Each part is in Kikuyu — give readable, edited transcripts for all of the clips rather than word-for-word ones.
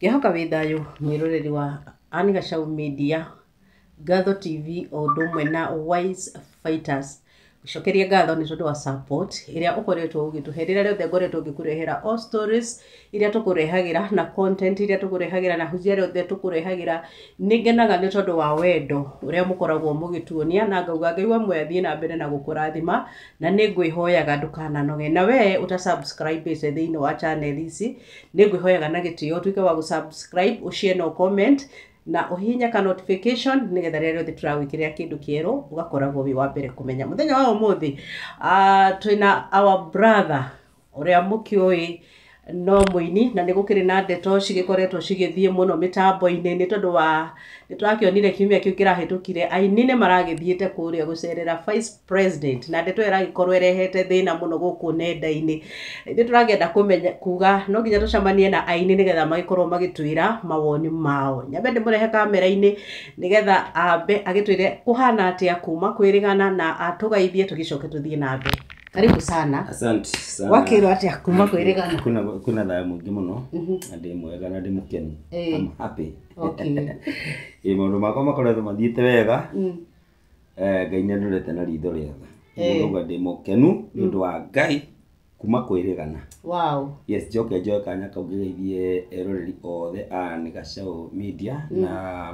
Ngĩhoka wĩ thayũ mwĩroreri wa Ann Gachau Media, Ngatho TV o ũndũ ũmwe na Wise Fighters. Gũcokeria ngatho nĩ tondũ wa support ĩrĩa ũkoretwo ũgĩtũhe rĩrĩa rĩothe ngoretwo ngĩkũrehera all stories iria tũkũrehagĩra na content iria tũkũrehagĩra na hujia rĩothe tũkũrehagĩra. Nĩ ngenaga nĩ tondũ wa wendo ũrĩa mũkoragwo mũgĩtuonia na ngauga Ngai wa muoyo athiĩ na mbere na gũkũrathima, na nĩ ngwĩhoyaga ndũkananoge. Na we ũta subscribe ĩte thĩinĩ wa channel ici, nĩ ngwĩhoyaga na gĩtĩo ũtuĩke wa gũ-subscribe, ũshare na comment na ũhihinye ka notification nĩgetha rĩrĩa rĩothe tũragwĩkĩrĩra kĩndũ kĩerũ ũgakoragwo wĩ wa mbere kũmenya. Mũthenya wa ũmũthĩ twĩna our brother ũrĩa mũkĩũĩ no mũini, na nĩ gũkĩrĩ na ndeto cigĩkoretwo cigĩthiĩ mũno mĩtambo-inĩ nĩ tondũ wa nĩ tũrakĩonire kiumia kĩu kĩrahĩtũkire aini nĩ maragĩthiĩte kũrĩa gũcerera vice president, na ndeto ĩyo ĩragĩkorwo ĩrehete thĩna mũno gũkũ nenda-inĩ. Ithuĩ tũrakĩenda kũmenya kuga no nginya tũcemanie na aini nĩgetha magĩkorwo magĩtwĩra mawoni mao. Nyambe ndĩmũrehe kamera-inĩ nĩgetha ambe agĩtwĩre kũhana atĩa kuma kwĩrĩgana na atũgeithie tũgĩcoke tũthiĩ na mbere. Karibu sana. Asante sana. Wakĩrwo atĩa kuma kwĩrĩgana? Kwĩna thayũ mũingĩ mũno na ndĩ mwega na ndĩ mũkenu. I'm happy. Ĩ maũndũ makwa makoretwo mathiĩte wega. Ngai nĩ andorete na ritho rĩega. Ndauga ndĩ mũkenu nĩ ũndũ wa Ngai kuma kwĩrĩgana. Yes, njoke njoe kanya kau ngĩgeithie eroreri othe a Ann Gachau Media na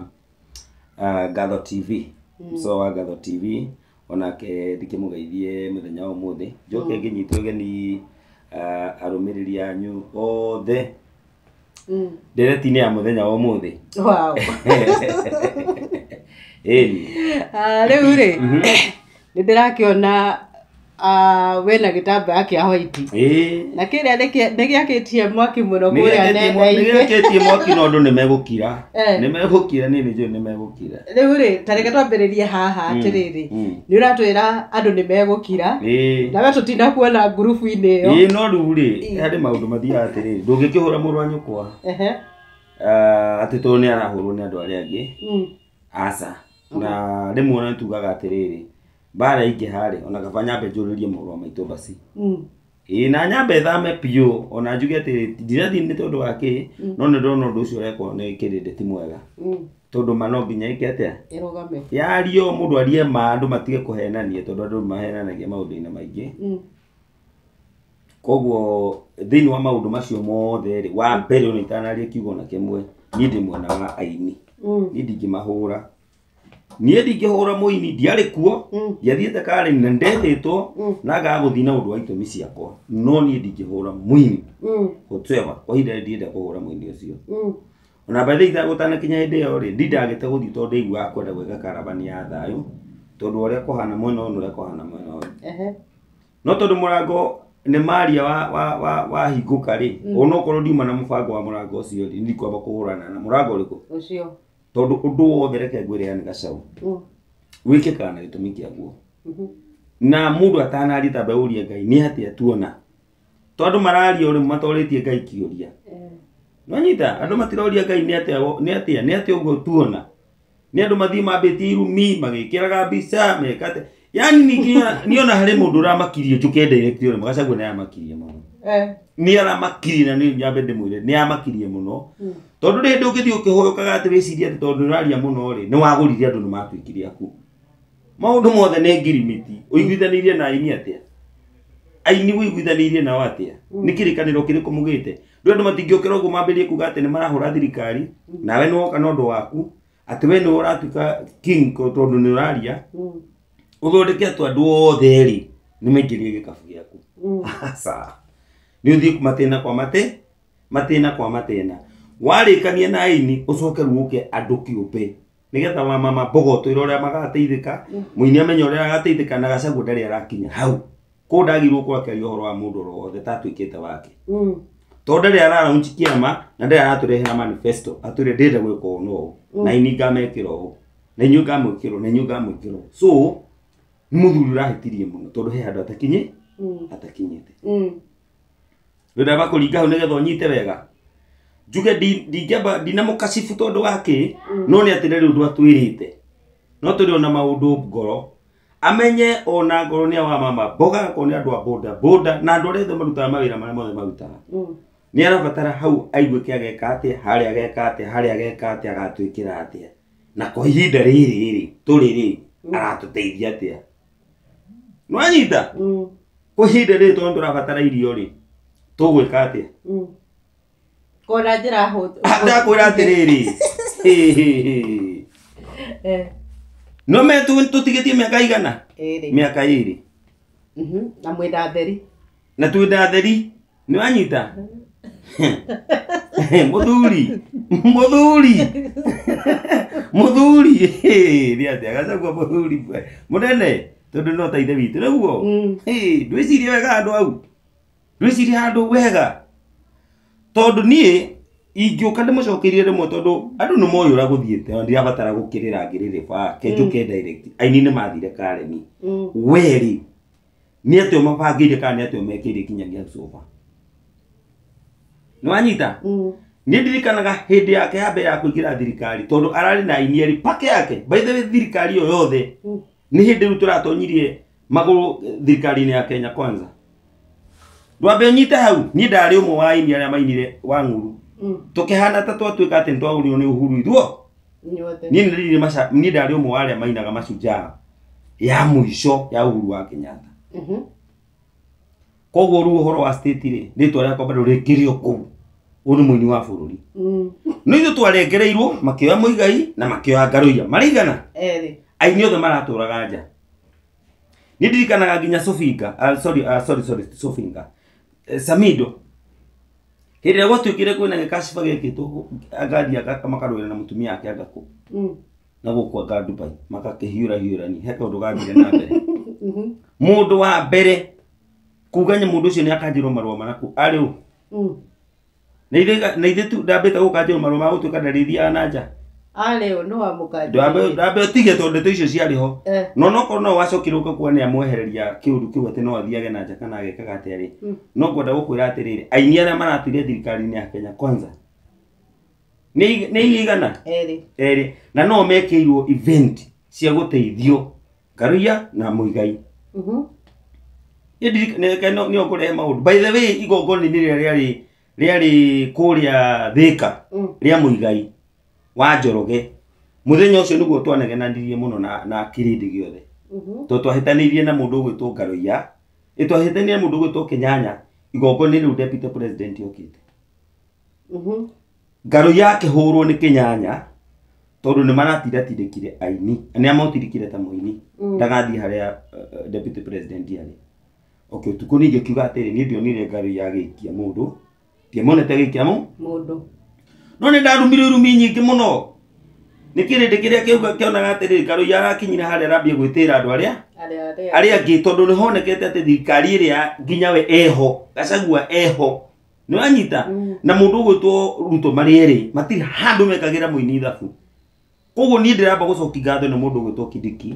Ngatho TV. So wa Ngatho TV onake ndikĩmũgeithie mũthenya wa ũmũthĩ. Njoke ngĩnyite ũgeni arũmĩrĩri anyu othe ndereti-inĩ ya mũthenya wa ũmũthĩ. Ĩni. Rĩu rĩ nĩ ndĩrakĩona wĩna gĩtambaya kĩa white. Na kĩrĩa nĩ gĩakĩtie mwaki mũno kũrĩa nenda-inĩ. Nĩgĩakĩtie mwaki no andũ nĩ megũkira. Nĩ megũkira, niĩ nĩ njũĩ nĩ megũkira. Rĩu rĩ, ta reke twambĩrĩrie haha atĩrĩrĩ. Nĩ ũratwĩra andũ nĩ megũkira. Na we tũtinakuona ngurubu-inĩ ĩyo. Ĩĩ, no rĩu rĩ, harĩ maũndũ mathiaga atĩrĩrĩ, ndũngĩkĩhũra mũrũ wa nyũkwa. Atĩ tondũ nĩ arahũrwo nĩ andũ arĩa angĩ. Aca. Na rĩmwe ona nĩtugaga atĩrĩrĩ, mbara ingĩha rĩ, ona kaba nyambe njũrĩrie mũrũ wa maitũ baci. Ĩĩ, na nyambe thame biũ, ona njuge atĩrĩ, ndirathiĩ nĩ tondũ wa kĩ, no nĩ ndĩrona ũndũ ũcio ũrekwo nĩ kĩrĩndĩ ti mwega. Tondũ ma no nginya ĩke atĩa? Ĩrũgame. Yario mũndũ arie ma, andũ matige kũhenania, tondũ andũ mahenanagia maũndũ-inĩ maingĩ. Koguo thĩinĩ wa maũndũ macio mothe rĩ, wa mbere ona itanaria kiugo na kĩmwe, niĩ ndĩ mwena wa aini. Niĩ ndingĩmahũra. Niĩ ndingĩhũra mũini, ndiarĩ kuo, ndiathiĩte Karen na ndetĩtwo, na ngaga gũthiĩ na ũndũ wa itũmi ciakwa. No niĩ ndingĩhũra mũini. Whatsoever. Kwa ihinda rĩrĩ ndienda kũhũra mũini ũcio. Ona by the way, gũtanakinya hĩndĩ ĩyo rĩ, ndindagĩte gũthiĩ tondũ ndaiguaga kwenda gwĩka karabani ya thayũ, tondũ ũrĩa kũhana mwena ũyũ na ũrĩa kũhana mwena ũyũ. No tondũ mũrango nĩ maria wahingũka rĩ, onokorwo ndiuma na mũbango wa mũrango ũcio rĩ, ndikwamba kũhũrana na mũrango ũrĩkũ? Ũcio. Tondũ ũndũ wothe reke ngwĩre Ann Gachau. Wĩkĩkaga na gĩtũmi kĩaguo. Na mũndũ atanaria ta mbe ũrie Ngai nĩ atĩa tuona. Tondũ mararia ũrĩ matorĩtie Ngai kĩũria. Nwanyita, andũ matiroria Ngai nĩ atĩa, nĩ atĩa, nĩ atĩa ũguo tuona. Nĩ andũ mathiĩ mambĩtie irumi, magĩkĩraga mbica, mekate. Yaani niona harĩ mũndũ ũramakirie njũke direct ũrĩ, Gachagua nĩ aramakirie mũno. Nĩ aramakirie na nĩ nyambe ndĩmwĩre, nĩ aramakirie mũno. Tondũ rĩrĩ ndũngĩthiĩ ũkĩhũyũkaga atĩ wĩcirie atĩ tondũ nĩũraria mũno rĩ, nĩ wagũrire andũ nĩ matuĩkire aku. Maũndũ mothe nĩ ngirimiti. Ũiguithanĩirie na aini atĩa? Aini ũiguithanĩirie nao atĩa? Nĩ kĩrĩkanĩro kĩrĩkũ mũgĩte? Rĩu andũ matingĩũkĩra ũguo mambĩrĩrie kuga atĩ nĩ marahũra thirikari, nawe nĩ woka na ũndũ waku, atĩ we nĩwe ũratuĩka king tondũ nĩ ũraria. Ũthondeke atĩ andũ othe rĩ, nĩ maingĩrie gĩkabu gĩaku. Aca. Nĩ ũthiĩ matĩna kwa matĩna kwa matĩna. Warĩkania na aini, ũcoke rĩu ũke andũ kĩũmbe. Nĩgetha wa mama mbogo twĩre ũrĩa magateithĩka, mũini amenye ũrĩa agateithĩka, na Gachagua ndarĩ arakinya hau. Kũu ndagĩrĩirwo gũkorwo akĩaria ũhoro wa mũndũ oro wothe ta atuĩkĩte wake. Tondũ ndarĩ araraunch kĩama, na ndarĩ aratũrehera manifesto, atwĩre ndĩrenda gwĩka ũũ na ũũ, na aini ngamekĩra ũũ, na inyuĩ ngamwĩkĩra ũũ, na inyuĩ ngamwĩkĩra ũũ. So, nĩ mũthuri ũrahĩtirie mũno, tondũ he handũ atakinyĩte. Rĩu ndamba kũringa hau nĩgetha ũnyite wega. Njuge ndingĩamba, ndinamũkacibu tondũ wa kĩ, no nĩ atĩ rĩu ũndũ atwĩrĩte. No tũrĩ ona maũndũ ngoro. Amenye ona ngoro nĩ wa mama mboga, ngoro nĩ andũ a boda boda, na andũ arĩa othe marutaga mawĩra marĩa mothe marutaga. Nĩ arabatara hau aiguĩke ageka atĩa, harĩa ageka atĩa, harĩa ageka atĩa, agatwĩkĩra atĩa. Na kwa ihinda rĩrĩ rĩ, tũrĩ rĩ, aratũteithia atĩa. Nĩwanyita? Kwa ihinda rĩrĩ tondũ tũrabatara irio rĩ, tũgwĩka atĩa? Kona njĩra hũthũ. Ndakwĩra atĩrĩrĩ. No me tũtigĩtie mĩaka igana? Ĩrĩ. Mĩaka ĩrĩ. Na mwĩna theri. Na twĩna theri. Nĩwanyita? Mũthuri. Mũthuri. Mũthuri. Nĩ atĩa Gachagua mũthuri mũnene tondũ no ta ithe witũ nĩguo. Ndwĩcirie wega handũ hau. Ndwĩcirie handũ wega. Tondũ niĩ ingĩũka ndĩmũcokerie rĩmwe tondũ andũ nĩ moĩ ũrĩa gũthiĩte ndirabatara gũkĩrĩra ngĩrĩrĩba kenjũke direct. Aini nĩ mathire Kareni. Werĩ nĩ atĩa mabangĩire kana nĩ atĩa mekĩire kinyagia sofa. Nĩwanyita? Niĩ ndirikanaga hĩndĩ yake ya mbere ya kũingĩra thirikari tondũ ararĩ na aini erĩ pake yake. By the way thirikari ĩyo yothe nĩ hĩndĩ rĩu tũratonyirie magũrũ thirikari-inĩ ya Kenya Kwanza. Ndwambe ũnyite hau niĩ ndarĩ ũmwe wa aini arĩa mainire wa ng'uru. Tũkĩhana ta twatuĩka atĩ nĩtwagũrirwo nĩ Uhuru ithuo. Niĩ niĩ ndarĩ ũmwe wa arĩa mainaga Mashujaa ya mũico ya Uhuru wa Kenyatta. Koguo rĩu ũhoro wa state rĩ, rĩtwa rĩakwa bado rĩkĩrĩ o kũu. Ũyũ nĩ mũini wa bũrũri. No ithuĩ twarengereirwo makĩoya Muigai na makĩoya Ngaruiya. Marĩ igana? Erĩ. Aini othe maratũraga nja. Niĩ ndirikanaga nginya Sofinga, sorry, Sofinga. Samido. Hĩndĩ ĩrĩa gwatuĩkire kwĩna gĩkaciba gĩkĩtwo angathiĩ makarũĩra na mũtumia wake anga kũ. Na gũkũ anga Dubai makakĩhiũra hiũrani he kaũndũ gathire na mbere. Mũndũ wa mbere kuga mũndũ ũcio nĩ akanjĩrwo marũa maraku arĩ ũ? Na ithe tu ndambĩte gũkanjĩrwo marũa ma gũtuĩka ndarĩthiaga na nja. Arĩ ũ nĩ wamũkanjĩrire? Ndambe ũtige tondũ ndeto icio ciarĩ ho. No nokorwo no wacokire ũgakuona nĩ amwehereria kĩũndũ kĩu atĩ no athiage na nja kana agekaga atĩa rĩ. No ngwenda gũkwĩra atĩrĩrĩ, aini arĩa maratũire thirikari-inĩ ya Kenya Kwanza nĩ igana? Erĩ. Erĩ. Na no mekĩirwo event cia gũteithio Ngaruiya na Muigai. Nĩ ngũrehe maũndũ. By the way igongona-inĩ rĩrĩa rĩarĩ kũrĩa Thika rĩa Muigai wa Njoroge mũthenya ũcio nĩguo twanegenanirie mũno na kĩrĩndĩ gĩothe. Tondũ twahĩtanĩirie na mũndũ ũgwĩtwo Ngaruiya, twahĩtanĩirie na mũndũ ũgwĩtwo Kenyanya igongona rĩu deputy president okĩte. Ngaruiya akĩhũrwo nĩ Kenyanya tondũ nĩ maratindatindĩkire aini, nĩ amũtirikire ta mũini ndagathiĩ harĩa deputy president arĩ. Okay, ũtukũ ningĩ kiuga atĩrĩ niĩ ndionire Ngaruiya agĩikia mũndũ, ndiamonete agĩikia mũndũ. No nĩ ndarumirwo irumi nyingĩ mũno. Nĩ kĩrĩndĩ kĩrĩa kĩonaga atĩrĩrĩ Ngaruiya arakinyire harĩa arambia gwĩtĩra andũ arĩa angĩ tondũ nĩ honekete atĩ thirikari ĩrĩa nginya we eho, Gachagua eho. Nĩwanyita? Na mũndũ ũgwĩtwo Ruto marĩ erĩ matirĩ handũ mekagĩra mũini ithabu. Koguo niĩ ndĩramba gũcokia ngatho nĩ mũndũ ũgwĩtwo Kindiki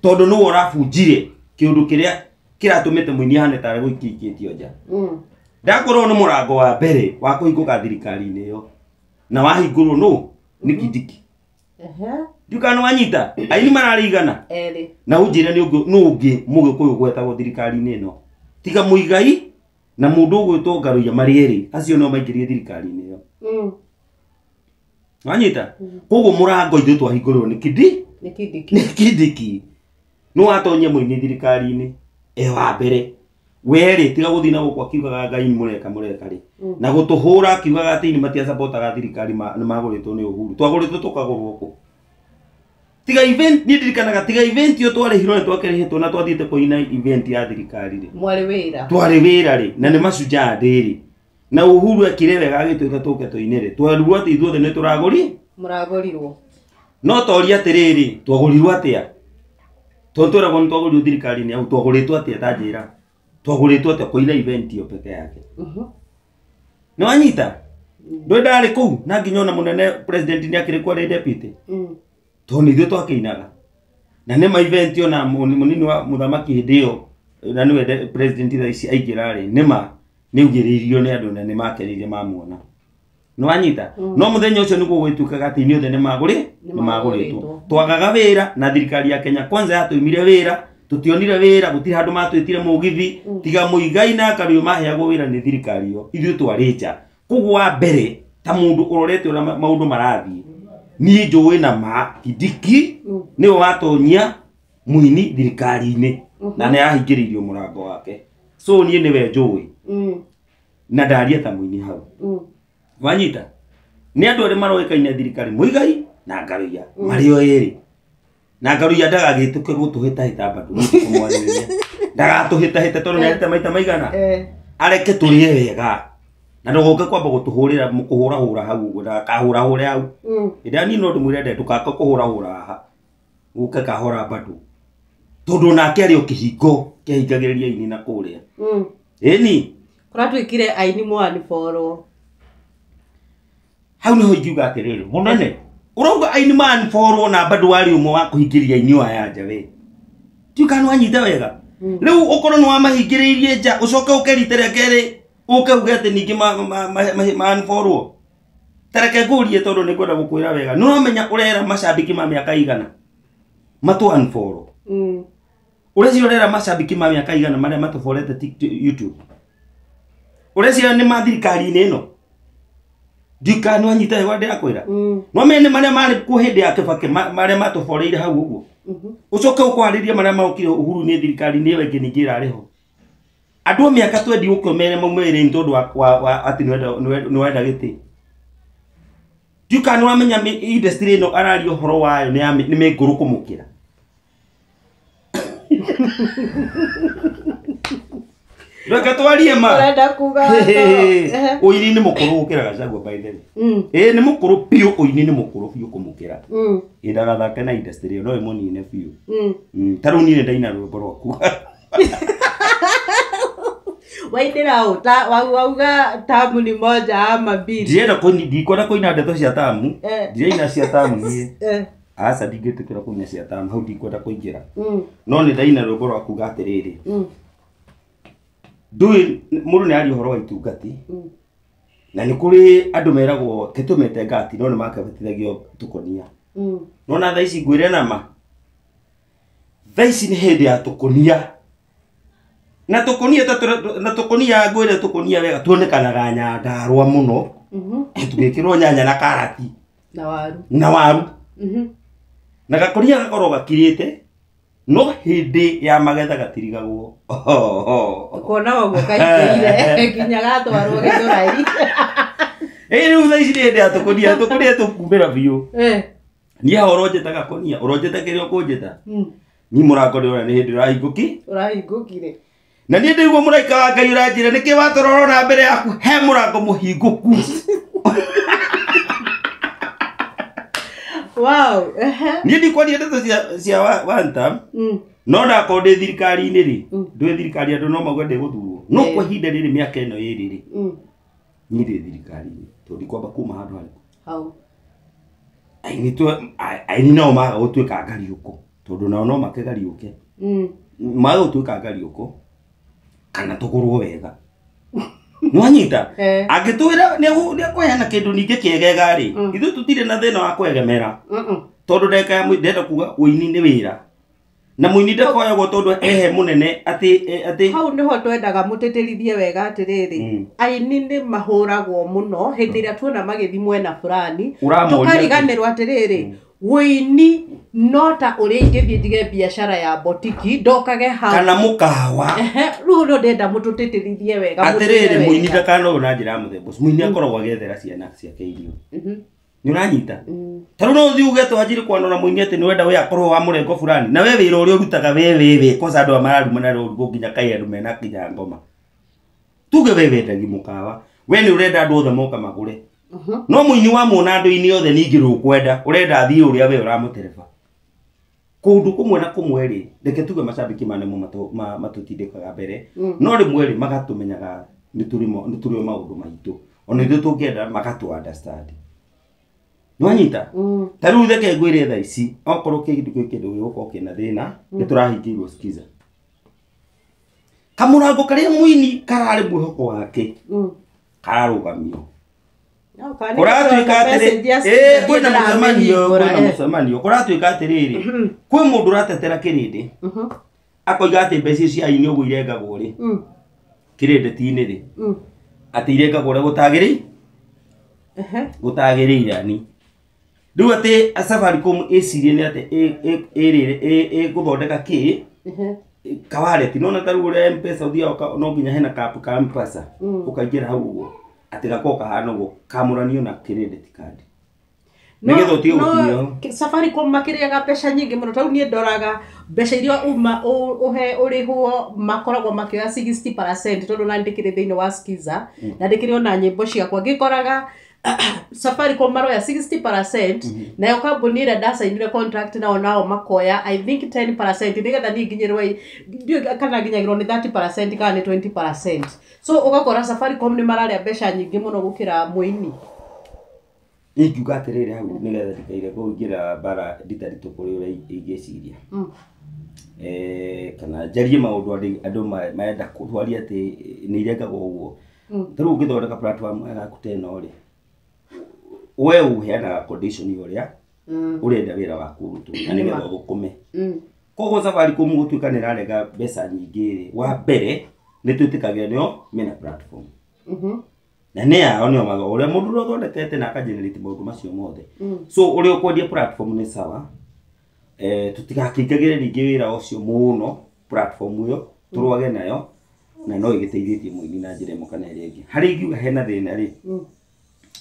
tondũ nĩwe ũrabunjire kĩũndũ kĩrĩa kĩratũmĩte mũini ahane tarĩ gũikĩtio nja. Ndakorwo nĩ mũrango wa mbere wa kũhingũka thirikari-inĩ ĩyo na wahingũrwo nũ nĩ Kindiki. Ndiũĩ nĩwanyita? Aini mararĩ igana? Erĩ. Na ũnjĩre nĩ ũngĩ mũgĩkũyũ gwetagwo thirikari-inĩ ĩno tiga Muigai na mũndũ ũgwĩtwo Ngaruiya marĩ erĩ acio no maingĩrie thirikari-inĩ ĩyo. Wanyita? Koguo mũrango ithuĩ twahingũrĩrwo nĩ Kindiki. Nĩ Kindiki. Nĩ Kindiki. Nĩ watonyia mũini thirikari-inĩ e wa mbere. Werĩ tiga gũthiĩ na gũkũ akiugaga Ngai mũreka mũreka rĩ. Na gũtũhũra akiugaga atĩ ini matiasapotaga thirikari nĩ magũrĩtwo nĩ Uhuru. Twagũrĩtwo tũkagũrwo kũ? Tiga event niĩ ndirikanaga tiga event ĩyo twarĩhirwo nĩ twakĩrĩhĩtwo na twathiĩte kũina event ya thirikari rĩ. Mwarĩ wĩra. Twarĩ wĩra rĩ na nĩ Mashujaa Day rĩ. Na Uhuru ekire wega agĩtwĩta tũke tũine rĩ. Twerirwo atĩ ithuothe nĩ tũragũri. Mũragũrirwo. No toria atĩrĩrĩ twagũrirwo atĩa? Tondũ tweragwo nĩ twagũrirwo thirikari-inĩ hau twagũrĩtwo atĩa ta njĩra? Twagũrĩtwo atĩa kũina event ĩyo peke yake? Nĩ wanyita? Ndũĩ ndarĩ kũu na nginya ona mũnene president nĩ akĩrĩ kwa arĩ deputy. Tondũ nĩ ithuĩ twakĩinaga. Na nĩ ma event ona mũnini wa mũthamaki hĩndĩ ĩyo na nĩwe president thaa ici aingĩra rĩ nĩ ma nĩ augĩrĩirio nĩ andũ na nĩ makenire mamuona. Nĩ wanyita? No mũthenya ũcio nĩguo gwĩtuĩkaga atĩ inyuothe nĩ magũrĩtwo. Twagaga wĩra na thirikari ya Kenya Kwanza yatũimire wĩra, tũtionire wĩra, gũtirĩ handũ matwĩtire mũgithi, tiga Muigai na Ngaruiya maheagwo wĩra nĩ thirikari ĩyo, ithuĩ twarĩ nja. Koguo wa mbere ta mundu urorete uria maundu marathie niĩ njũĩ na ma Kindiki nĩwe watonyia muini thirikari-inĩ na nĩ ahingĩrĩirio mũrango wake. So niĩ nĩwe njũĩ na ndaria ta muini hau. Wanyita nĩ andũ arĩa maroĩkaine thirikari Muigai na Ngaruiya marĩ o erĩ. Na Ngaruiya ndagagĩtũke gũtũhĩtahĩta bado nĩtũkũmwarĩrĩria. Ndagatũhĩtahĩte tondũ nĩarĩte maita maigana. Areke tũrĩe wega. Na ndũgoke kwamba gũtũhũrĩra kũhũrahũra hau ũguo ndakahũrahũre hau. Ĩndĩ niĩ no ndĩmwĩre nde ndũkake kũhũrahũra haha. Ũke kahora bado. Tondũ nake arĩ o kĩhingo kĩahingagĩrĩria aini na kũrĩa. Ĩni. Kũratuĩkire aini mwaniborwo. Hau niho ingiuga atĩrĩrĩ mũnene ũrauga aini maniborwo na bado warĩ ũmwe wa kũhingĩria aini aya nja we. Ndiũĩ kana nĩwanyita wega. Rĩu ũkorwo nĩwamahingĩrĩirie nja ũcoke ũke rita rĩa kerĩ ũke uge atĩ ningĩ maniborwo. Ta reke ngũrie tondũ nĩngwenda gũkwĩra wega. Nĩũramenya ũrera macambĩki ma mĩaka igana matũ unfollow. Ũreciria ũrera macambĩki ma mĩaka igana marĩa matũborete YouTube. Ũreciria nĩ ma thirikari-inĩ ĩno. Ndika nĩ wanyita wega ndĩrakwĩra. No mene marĩa marĩ kuo hĩndĩ ya Kibaki marĩa matũboreire hau ũguo. Ũcoke ũkwarĩrie marĩa marokire Uhuru nĩ thirikari-inĩ ĩyo ĩngĩ ningĩ ĩrarĩ ho. Andũ a mĩaka twendi ũke ũmere maume wĩra-inĩ tondũ wa atĩ nĩwenda gĩtĩ. Ndiũĩ kana nĩwamenya industry ĩno araria ũhoro wayo nĩ mĩngũrũ kũmũkĩra. Reke twarie ma. Ũrenda kuga Ũini nĩ mũkũrũ gũkĩra Gachagua by the way. Ĩĩ nĩ mũkũrũ biũ, ũini nĩ mũkũrũ biũ kũmũkĩra. Ĩ ndagathake na industry ĩyo no ĩmũnine biũ. Ta rĩu niĩ nĩndaina rwĩmbo rwaku. Wainĩra ũ? Wauga tamu ni moja ama mbili. Ndikwenda kũina ndeto cia tamu. Ndiraina cia tamu niĩ. Aca ndingĩtĩkĩra kũina cia tamu, hau ndikwenda kũingĩra. No nĩndaina rwĩmbo rwa kuga atĩrĩrĩ. Ndũĩ mũndũ nĩaria ũhoro wa itungati. Na nĩ kũrĩ andũ meragwo kĩtũmĩte ngati no nĩmakĩbatithagio tũkonia. Nona thaa ici ngwĩre nama. Thaa ici nĩ hĩndĩ ya tũkonia. Na tũkonia na tũkonia ngwĩre tũkonia wega tuonekanaga Nyandarua mũno. Tũgĩkĩrwo nyanya na karati. Na waru. Na waru. Na gakonia gakorwo gakirĩte. No hĩndĩ ya magetha gatirigagwo. Ũkona ũguo kaingĩire nginya gatwarwo Gĩthũrai. Ĩ rĩu thaa ici nĩ hĩndĩ ya tũkonia, tũkonia tũkumĩra biũ. Niĩ haha ũronjĩta gakonia, ũronjĩta kĩrĩa ũkũnjĩta. Niĩ mũrango ndĩrona nĩ hĩndĩ ũrahingũki. Ũrahingũkire. Na niĩ ndĩigua mũraika wa Ngai ũranjĩra nĩkĩ watũrora ũrona mbere yaku he mũrango mũhingũku. Wow. Niĩ ndikwaria ndeto cia one term. No ndakorwo ndĩ thirikari-inĩ rĩ, ndĩ thirikari andũ no mauge ndĩgũthurwo. No kwa ihinda rĩrĩ mĩaka ĩno ĩrĩ rĩ, niĩ ndĩ thirikari-inĩ tondũ ndikwamba kuma handũ harĩkũ. Hau. Aini nao maga gũtuĩka ngariũkũ tondũ nao no makĩgariũke. Maga gũtuĩka ngariũkũ kana tũgũrwo wega. Nĩwanyita? Angĩtwĩra nĩekũheana kĩndũ ningĩ kĩegega rĩ, ithuĩ tũtirĩ na thĩna wa kwegemera. Tondũ ndagĩka ya ndĩrenda kuga ũini nĩ wĩra. Na mũini ndakoyagwo tondũ ehe mũnene atĩ hau nĩho twendaga mũtĩtĩrithie wega atĩrĩrĩ. Aini nĩ mahũragwo mũno hĩndĩ ĩrĩa tuona magĩthiĩ mwena fulani. Tũkariganĩrwo atĩrĩrĩ, ũini no ta ũrĩa ingĩthiĩ njige biacara ya botiki ndokage hau. Kana mũkawa. Rĩu nĩ ndĩrenda mũtũtĩtĩrithie wega. Atĩrĩrĩ, mũini ndakanoywo na njĩra ya mũthemba ũcio. Mũini akoragwo agĩethera ciana ciake irio. Nĩ ũranyita? Ta rĩu no ũthiĩ uge twanjire kwanora mũini atĩ nĩwenda we akorwo wa mũrengo fulani. Na we wĩra ũrĩa ũrutaga we kwanza andũ aya mararumana rũrugo nginya kaĩ andũ mena nginya ngoma. Tuge we wendagia mũkawa. We nĩ ũrenda andũ othe moka magũre. No mũini wa muona andũ-inĩ othe ningĩ ndũkwenda, ũrenda athiĩ ũrĩa we ũramũtereba. Kũndũ kũmwe na kũmwe rĩ, reke tuge macambĩki ma nĩmo matũtindĩkaga mbere. No rĩmwe rĩ magatũmenyaga nĩ tũrĩ maũndũ maitũ. Ona ithuĩ tũngĩenda magatũ understand. Nĩwanyita? Ta rĩu reke ngwĩre thaa ici, okorwo kĩndũ kĩndũ gĩgũkorwo kĩna thĩna, nĩtũrahingĩirwo skiza. Kamũrango karĩa mũini kararĩ mwĩhoko wake, kararũgamio. Kũratuĩka atĩrĩ, kwĩna mũcemanio, kwĩna mũcemanio. Kũratuĩka atĩrĩrĩ, kwĩ mũndũ ũratetera kĩrĩndĩ, akoiga atĩ mbeca cia aini ũguo irengagwo rĩ, kĩrĩndĩ ti-inĩ rĩ, atĩ irengagwo ũrĩa gũtagĩrĩire. Gũtagĩrĩire ni rĩu atĩ Safaricom ĩcirie nĩ atĩ ĩgũthondeka kĩ kawareti nona ta rĩu ũrĩa M-Pesa ũthiaga no nginya hena kapu ka M-Pesa ũkaingĩra hau ũguo atĩ gakorwo kahana ũguo kamũranio na credit card nĩgetha ũtige gũkinyio. Safaricom makĩrĩaga mbeca nyingĩ mũno tondũ niĩ ndoraga mbeca iria uma ũhe ũrĩhwo makoragwo makĩoya 60% tondũ na ndĩkĩrĩ thĩinĩ wa Skiza na ndĩkĩrĩ ona nyĩmbo ciakwa ngĩkoraga Safaricom maroya 60% nayo kambuni ĩrĩa ndacainire contract nao nao makoya I think 10% nĩgetha niĩ nginyĩrwo ndiũĩ kana nginyagĩrwo nĩ 30% kana nĩ 20%. So ũgakora Safaricom nĩ mararĩa mbeca nyingĩ mũno gũkĩra mũini. Ingiuga atĩrĩrĩ hau nĩgetha ndikaire kũingĩra mbara nditaritũ kũrĩ ũrĩa ingĩciria kana njarie maũndũ andũ marenda twarie atĩ nĩ irengagwo ũguo. Ta rĩu ũngĩthondeka platform yaku ta ĩno rĩ, we ũheanaga condition ũrĩa ũrenda wĩra waku ũrutwo na nĩgetha ũthũkũme. Koguo Safaricom gũtuĩka nĩ ĩrarenga mbeca nyingĩ rĩ, wa mbere nĩ twĩtĩkagia nĩo mena platform na nĩ yao nĩo matho ũrĩa mũndũ ũrĩa ũthondekete na akagenerate maũndũ macio mothe. So ũrĩa ũkwendia platform nĩ sawa, tũtigakĩingagĩre rĩngĩ wĩra ũcio mũno platform ĩyo tũrwage nayo na no ĩgĩteithĩtie mũini na njĩra ĩmwe kana ĩrĩa ĩngĩ. Harĩa ingiuga hena thĩna rĩ,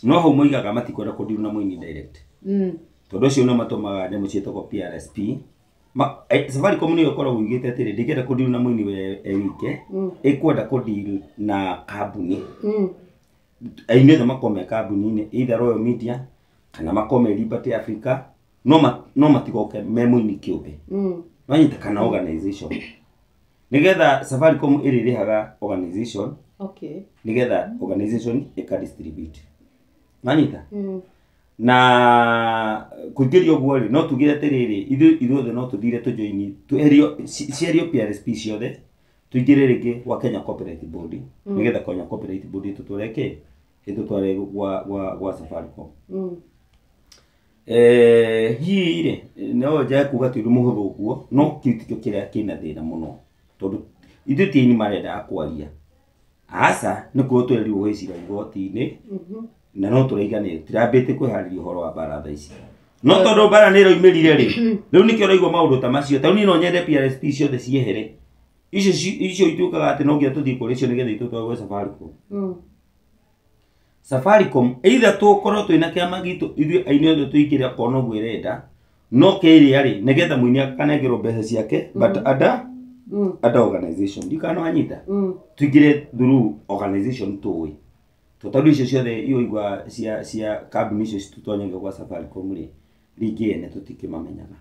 no hau moigaga matikwenda kũdeal na mũini direct tondũ ũcio nĩo matũmaga nyamũ ciĩtagwo PRSP. Safaricom nĩyo ĩkoragwo ĩugĩte atĩrĩ ndĩngĩenda kũdeal na mũini we e wike, ĩkwenda kũdeal na kambuni. Aini othe makorwo me kambuni-inĩ either Royal Media kana makorwo me Liberty Africa, no matigoke me mũini kĩũmbe. Wanyita kana organization nĩgetha Safaricom ĩrĩrĩhaga organization nĩgetha organization ĩka distribute. Wanyita na kũingĩria ũguo rĩ, no tugire atĩrĩrĩ ithuothe no tũthire tũjoini tweherio cierio PRSP ciothe tũingĩre rĩngĩ gwa Kenya Copyright Board nĩgetha Kenya Copyright Board ĩtũtware kĩ ĩtũtware gwa Safaricom. Hihi rĩ no njage kuga ti ũndũ mũhũthũ ũguo, no kĩu tikĩo kĩrĩa kĩna thĩna mũno tondũ ithuĩ ti aini marendaga kwaria aca nĩ kuo twerirwo gwĩcira igoti-inĩ na no tũraiganĩre tirambĩte kwĩharĩria ũhoro wa mbara thaa ici no tondũ mbara nĩ ĩroimĩrire rĩ rĩu nĩkĩo ũraigua maũndũ ta macio. Tondũ niĩ no nyende PRSP ciothe ciehere icio ituĩkaga atĩ no nginya tũthiĩ kũrĩ cio nĩgetha itũtware gwĩ Safaricom. Safaricom either tũkorwo twĩna kĩama gitũ ithuĩ aini othe tũingĩre okorwo noguo ĩrenda no kĩrĩa rĩ nĩgetha mũini akanengerwo mbeca ciake but under organization ndikana wanyita tũingĩre through organization tũĩ tondũ icio ciothe iũigua cia kambuni icio citũtonyagia gwa Safaricom rĩ rĩngĩ ene tũtikĩmamenyaga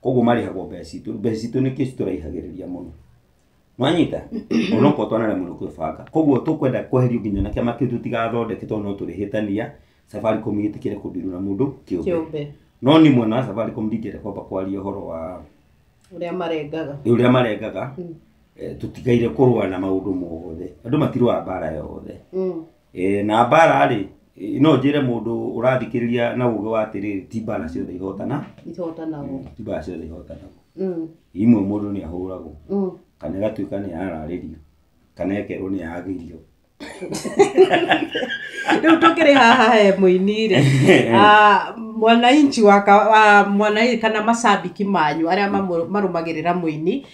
koguo marĩhagwo mbeca citũ mbeca citũ nĩkĩo citũraihagĩrĩria mũno nwanyita onokorwo twanaremwo nĩ kwĩbanga koguo tũkwenda kweherio nginya na kĩama kĩu tũtigathondeke tondũ no tũrĩhĩtania Safaricom ĩtĩkĩre kũndirwo na mũndũ kĩũmbe no ni mwena wa Safaricom ndingĩenda kwamba kwaria ũhoro wa ũrĩa marengaga tũtigaire kũrũa na maũndũ mothe andũ matirũaga mbara yothe na mbara rĩ no njĩre mũndũ ũrathikĩrĩria na ũgĩ wa atĩrĩrĩ ti mbara ciothe ihotanagwo ti mbara ciothe ihotanagwo imwe mũndũ nĩ ahũragwo kana ĩgatuĩka nĩ yararĩrio kana ĩkerwo nĩ yagĩrio. Rĩu tũkĩrĩ haha he mũini rĩ mwananchi wa mwananchi kana macambiki manyu arĩa marũmagĩrĩra mũini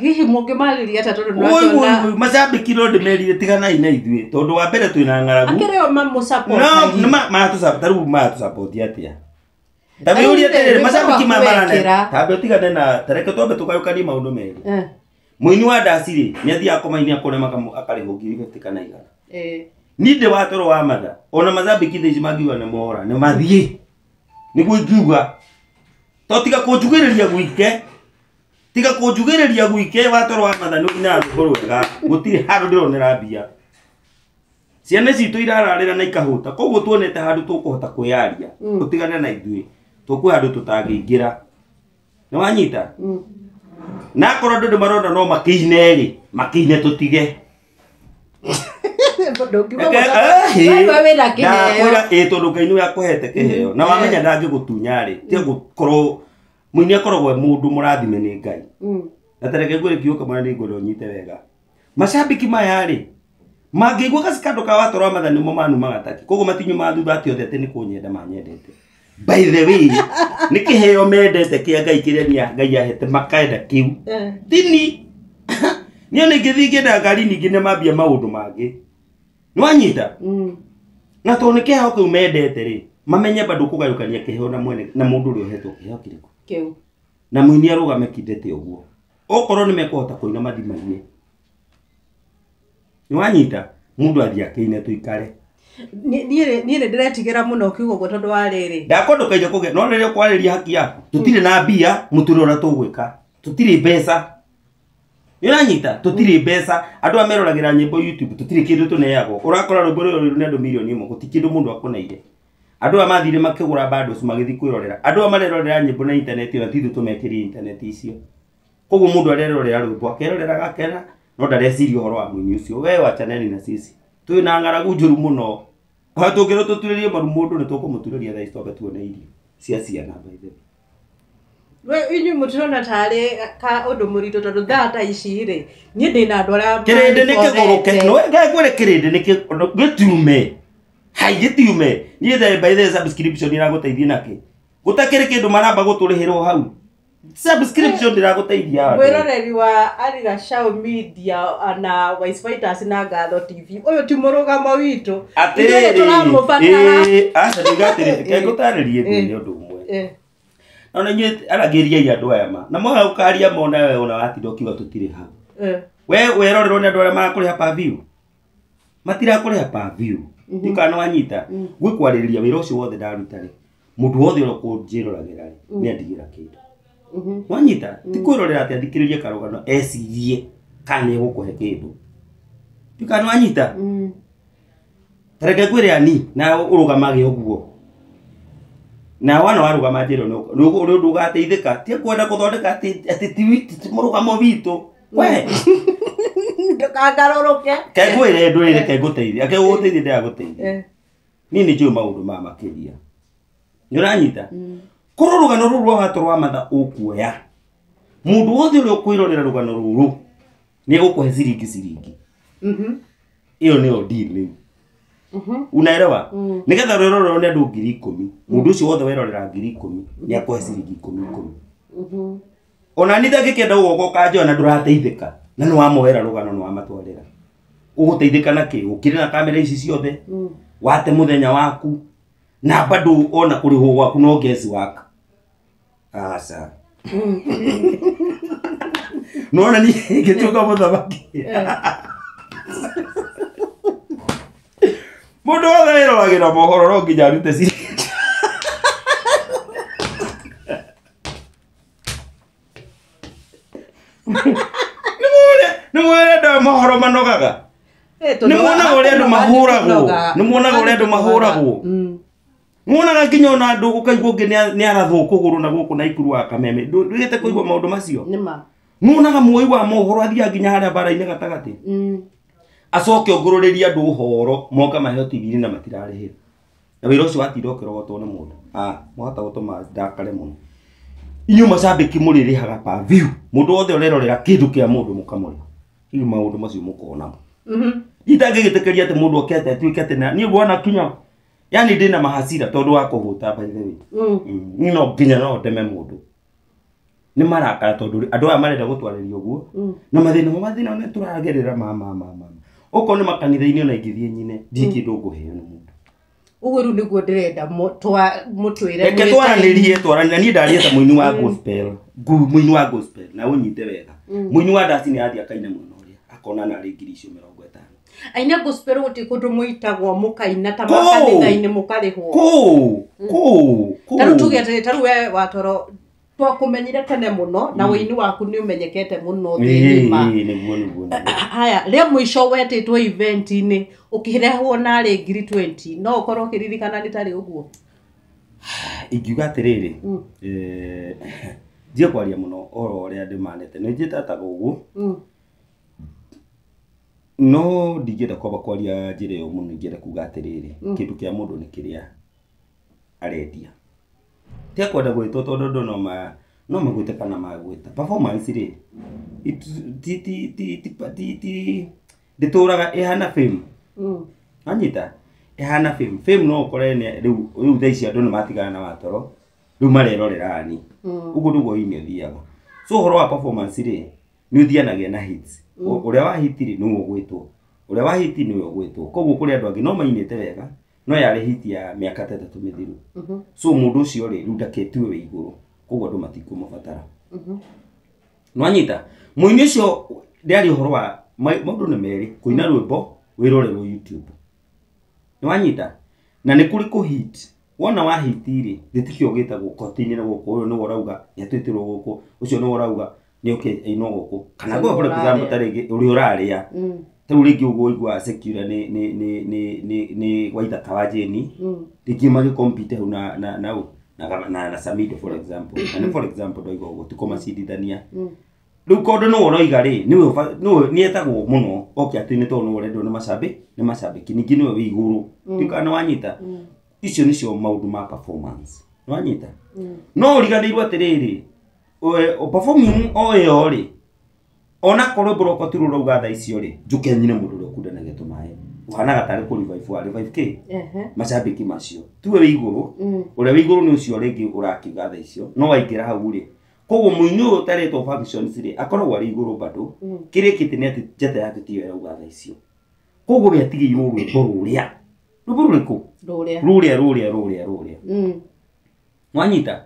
hihi mũngĩmarĩria atĩa tondũ nĩwakĩona macambiki no ndĩmerire tiganai na ithuĩ tondũ wa mbere twĩna ng'aragu akĩrĩ o mamũsupport no maratũsupport tarĩu maratũsupport atĩa ta wĩũrie atĩrĩrĩ macambiki mamarane tambe ũtigane na tareke twambe tũgayũkanie maũndũ merĩ mũini wa ndaci rĩ nĩ athiaga komaini akone akarĩhwo 50 kana 100 niĩ ndĩ wa toro wa matha ona macambiki thaa ici mangiuga nĩ mora nĩ mathiĩ nĩguo ingiuga to tiga kũnjugĩrĩria gwike tiga kũnjugĩrĩria gwike wa toro wa matha nĩ ũinaga rwĩmbo rwega gũtirĩ handũ ndĩronera mbia ciana citũ irararĩra na ikahũta koguo tuonete handũ tũkũhota kwĩyaria tũtigane na ithuĩ tũkwĩ handũ tũtangĩingĩra nĩ wanyita na akorwo andũ nĩ marona no makĩine rĩ makĩine tũtige tondũ Ngai nĩwe akũhete kĩheo na wamenya ndangĩgũtunya rĩ tiga gũkorwo mũini akoragwo e mũndũ mũrathime nĩ Ngai na ta reke ngwĩre kiugo kamwe na nĩngwenda ũnyite wega macambiki maya rĩ Mangĩigua gacikando ka watoro wa matha nĩmo manumaga taki. Koguo matinyumaga thutha atĩ othe atĩ nĩ kũnyenda manyendete. By the way, nĩ kĩheo mendete kĩa Ngai kĩrĩa nĩ Ngai ahete makaenda kĩu. Tini. Niĩ nĩ ngĩthiĩ ngĩenda ngari ningĩ nĩ mambia maũndũ mangĩ. Nĩwanyita? Na tondũ nĩ kĩheo kĩu mendete rĩ, mamenye bado kũgayũkania kĩheo na mwene na mũndũ ũrĩa ũhetwo kĩheo kĩrĩkũ. Kĩu. Na mũini arũgame kindete ũguo. Okorwo nĩ mekũhota kũina mathima-inĩ. Nĩwanyita? Mũndũ athiĩ akĩine tũikare. Niĩ nĩ ndĩretigĩra mũno kiugo ũguo tondũ wa rĩrĩ. Ndakwenda ũkaija kũgĩa no rĩrĩa ũkwarĩria haki yaku. Tũtirĩ na mbia mũtũrĩre ũrĩa tũgwĩka. Tũtirĩ mbeca. Nĩũranyita? Tũtirĩ mbeca. Andũ aya meroragĩra nyĩmbo YouTube tũtirĩ kĩndũ tũneagwo. Ũrakora rwĩmbo rũrũ nĩ andũ mirioni 1 gũtirĩ kĩndũ mũndũ akũneire. Andũ aya mathire makĩgũra bundles magĩthiĩ kwĩrorera. Andũ aya marerorera nyĩmbo na internet ona ti ithuĩ tũmekĩrire internet icio. Koguo mũndũ arerorera rwĩmbo akerorera agakena no ndareciria ũhoro wa mũini ũcio. We wachaneni na sisi. Twĩ na ng'aragu njũru mũno. Ona tũngĩrwo tũturĩrie maru mũndũ nĩ tũkũmũturĩria thaa ici twambe tuone irio cia ciana by the way. We inyuĩ mũtirona tarĩ ka ũndũ mũritũ tondũ thaa ta ici rĩ niĩ ndĩna andũ arĩa Kĩrĩndĩ nĩ kĩgũrũke. No ngwĩre kĩrĩndĩ nĩ gĩtiume. Hai gĩtiume. Niĩ the by the subscription ĩragũteithia nakĩ? Gũtakĩrĩ kĩndũ maramba gũtũrĩhĩrwo hau. Subscription ndĩragũteithia. Mwĩroreri wa Ann Gachau Media na Wise Fighters na Ngatho TV ũyũ ti mũrũgamo witũ. Atĩrĩrĩ. Tũramũbatara. Aca ndiuga atĩrĩrĩ, reke ngũtarĩrie ngwĩre ũndũ ũmwe. Na inyuĩ aragĩriai andũ aya ma. Na mwaga gũkaria mona we ona watinda ũkiuga tũtirĩ hau. We werorerwo nĩ andũ arĩa marakũrĩha per view. Matirakũrĩha per view. Ndikana wanyita. Gwĩkwarĩrĩria wĩra ũcio wothe ndaruta rĩ. Mũndũ wothe ũrĩa ũkũnjĩroragĩra rĩ, nĩ andigĩra kĩndũ. Wanyita? Ti kwĩrorera atĩ athikĩrĩrie karũgano ecirie kana nĩ egũkũhe kĩndũ. Ndikana wanyita? Ta reke ngwĩre ani na ũrũgamage ũguo. Na wana warũgama njĩra nĩ ũndũ ũgateithĩka. Ti kwenda kũthondeka atĩ ti mũrũgamo witũ. We. Ndũkangarũrũke. Ke ngwĩre ndũrĩre ke ngũteithie. Ake gũgũteithia ndĩragũteithia. Niĩ nĩ njũĩ maũndũ maya makĩria. Nĩ ũranyita? Korwo rũgano rũrũ rwa watoro wa matha ũkuoya. Mũndũ wothe ũrĩa ũkwĩrorera rũgano rũrũ nĩ egũkũhe ciringi ciringi. Ĩyo nĩyo deal rĩu. Unaelewa? Nĩgetha rwĩrorerwo nĩ andũ 10,000. Mũndũ ũcio wothe werorera 10,000 nĩ akũhe ciringi 10,000. Ona niĩ ndangĩkĩenda gũgoka ũkanjoya na ndũrateithĩka. Na nĩ wamoera rũgano nĩ wamatwarĩra. Ũgũteithĩka na kĩ? Ũkĩrĩ na kamera ici ciothe. Wate mũthenya waku. Na bado ona kũrĩhwo gwaku no guess work. Aca. Nona niĩ ngĩtuĩka mũthamaki. Mũndũ wothe wĩroragĩra mohoro no nginya arute ciringi. Nĩ muone andũ mohoro manogaga. Nĩ muonaga ũrĩa andũ mahũragwo. Nĩ muonaga ũrĩa andũ mahũragwo. Muonaga nginya ona andũ ũkaigua ũngĩ nĩ arathwo kũgũrũ na gũkũ na ikuru wa Kameme. Ndũgĩte kũigua maũndũ macio? Nĩma. Muonaga muoi wa mohoro athiaga nginya harĩa bara-inĩ gatagatĩ. Acoke ongũrũrĩrie andũ ũhoro moka maheo TV-inĩ na matirarĩhĩra. Na wĩra ũcio watinda ũkĩrogotwo nĩ mũndũ. Mwahota gũtũma ndakare mũno. Inyuĩ macambĩki mũrĩrĩhaga per view. Mũndũ wothe ũrerorera kĩndũ kĩa mũndũ mũkamũrĩha. Inyuĩ maũndũ macio mũkona. Itangĩgĩtĩkĩria atĩ mũndũ oke atĩ atuĩke atĩ niĩ nguona kinya. Yani ndĩna mahasira tondũ wa kũhũta by the way. Niĩ no nginya no ndeme mũndũ. Nĩ marakara tondũ andũ aya marenda gũtwarĩria ũguo. Na mathĩna mathĩna nĩ tũragerera ma. Okorwo nĩ makanitha-inĩ ona ingĩthiĩ nyine, ndirĩ kĩndũ ngũheo nĩ mũndũ. Ũguo rĩu nĩguo ndĩrenda mũtwĩre. Reke twaranĩrie, twaranĩrie. Niĩ ndaria ta mũini wa gospel. Mũini wa gospel na ũnyite wega. Mũini wa ndaci nĩ athiĩ akaina mwena ũrĩa, akona narĩ ngiri icio 50. Aini a gospel gũtirĩ kũndũ mũitagwo mũkaina ta makanitha-inĩ mũkarĩhwo. Kũ. Ta rĩu tuge atĩrĩ, ta rĩu we watoro twakũmenyire tene mũno na ũini waku nĩ ũmenyekete mũno thĩ ng'ima. Nĩguo. Haya, rĩa mũico wetĩtwo event-inĩ ũkĩrehwo narĩ ngiri 20 no ũkorwo ũkĩririkana nĩ tarĩ ũguo? Ingiuga atĩrĩrĩ, ndige kwaria mũno ũhoro ũrĩa ndĩmanĩte. Nĩ njĩtataga ũguo. No ndingĩenda kwamba kwaria njĩra ĩyo mũno, ingĩenda kuga atĩrĩrĩ, kĩndũ kĩa mũndũ nĩ kĩrĩa arendia. Ti akwenda gwĩtwo tondũ andũ no magwĩte kana magwĩta. Performance rĩ, ti Ndĩtũraga ĩhana fame. Anyita ĩhana fame. Fame no ũkore rĩu thaa ici andũ nĩ matigana na watoro rĩu marerorera ani. Ũguo nĩguo ũini ũthiaga. So ũhoro wa performance rĩ nĩ ũthianagia na hits. Ũrĩa wa hit rĩ nĩwe ũgwĩtwo. Ũrĩa wa hit nĩwe ũgwĩtwo. Koguo kũrĩ andũ angĩ no mainĩte wega no yarĩ hit ya mĩaka ta 3 mĩthiru. So mũndũ ũcio rĩ rĩu ndaketiwe wĩ igũrũ. Koguo andũ matikũmũbatara. Nwanyita mũini ũcio ndĩaria ũhoro wa maũndũ nĩ merĩ kũina rwĩmbo wĩrorerwo YouTube. Nwanyita na nĩ kũrĩ kũ hit. Wona wa hit rĩ gĩtikĩo gĩtagwo koti-inĩ na gũkũ ũyũ nĩwe ũrauga nĩatwĩtĩrwo gũkũ ũcio nĩwe ũrauga nĩoke ainwo gũkũ kana Ũcio for nĩwe example ũrarĩa. ta rĩngĩ ũrĩa ũrarĩa ta rĩu rĩngĩ ũguo ũiguaga Secular nĩ Waithaka wa Jane rĩngĩ magĩcompete hau na Samido for example. Na nĩ for example ndoiga ũguo ti kũmacindithania. Rĩu kondo nĩwe ũroiga rĩ nĩwe nĩetagwo mũno oke atĩ nĩ tondũ nĩwe ũrendwo nĩ macambĩki ningĩ nĩwe wĩ igũrũ. Ndikana nĩwanyita. Icio nĩcio maũndũ ma performance. Nĩwanyita. No ũriganĩirwo atĩrĩrĩ performing o ĩyo rĩ ona korwo mboroko ti rũrauga thaa icio rĩ njũke nyine mũndũ ũrĩa ũkundanagia tũmaĩ ũhanaga tarĩ kũ revive wa revive kĩ macambĩki macio tiwe wĩ igũrũ ũrĩa wĩ igũrũ nĩ ũcio rĩngĩ ũrakiuga thaa icio no waingĩra hau rĩ koguo mũini ũyũ ũtarĩtwo functions rĩ akoragwo arĩ igũrũ bado kĩrĩa kĩte nĩ atĩ njata yake tiyo ĩrauga thaa icio koguo we atigĩirwo rwĩmbo rũrĩa rwĩmbo rũrĩkũ rũrĩa mwanyita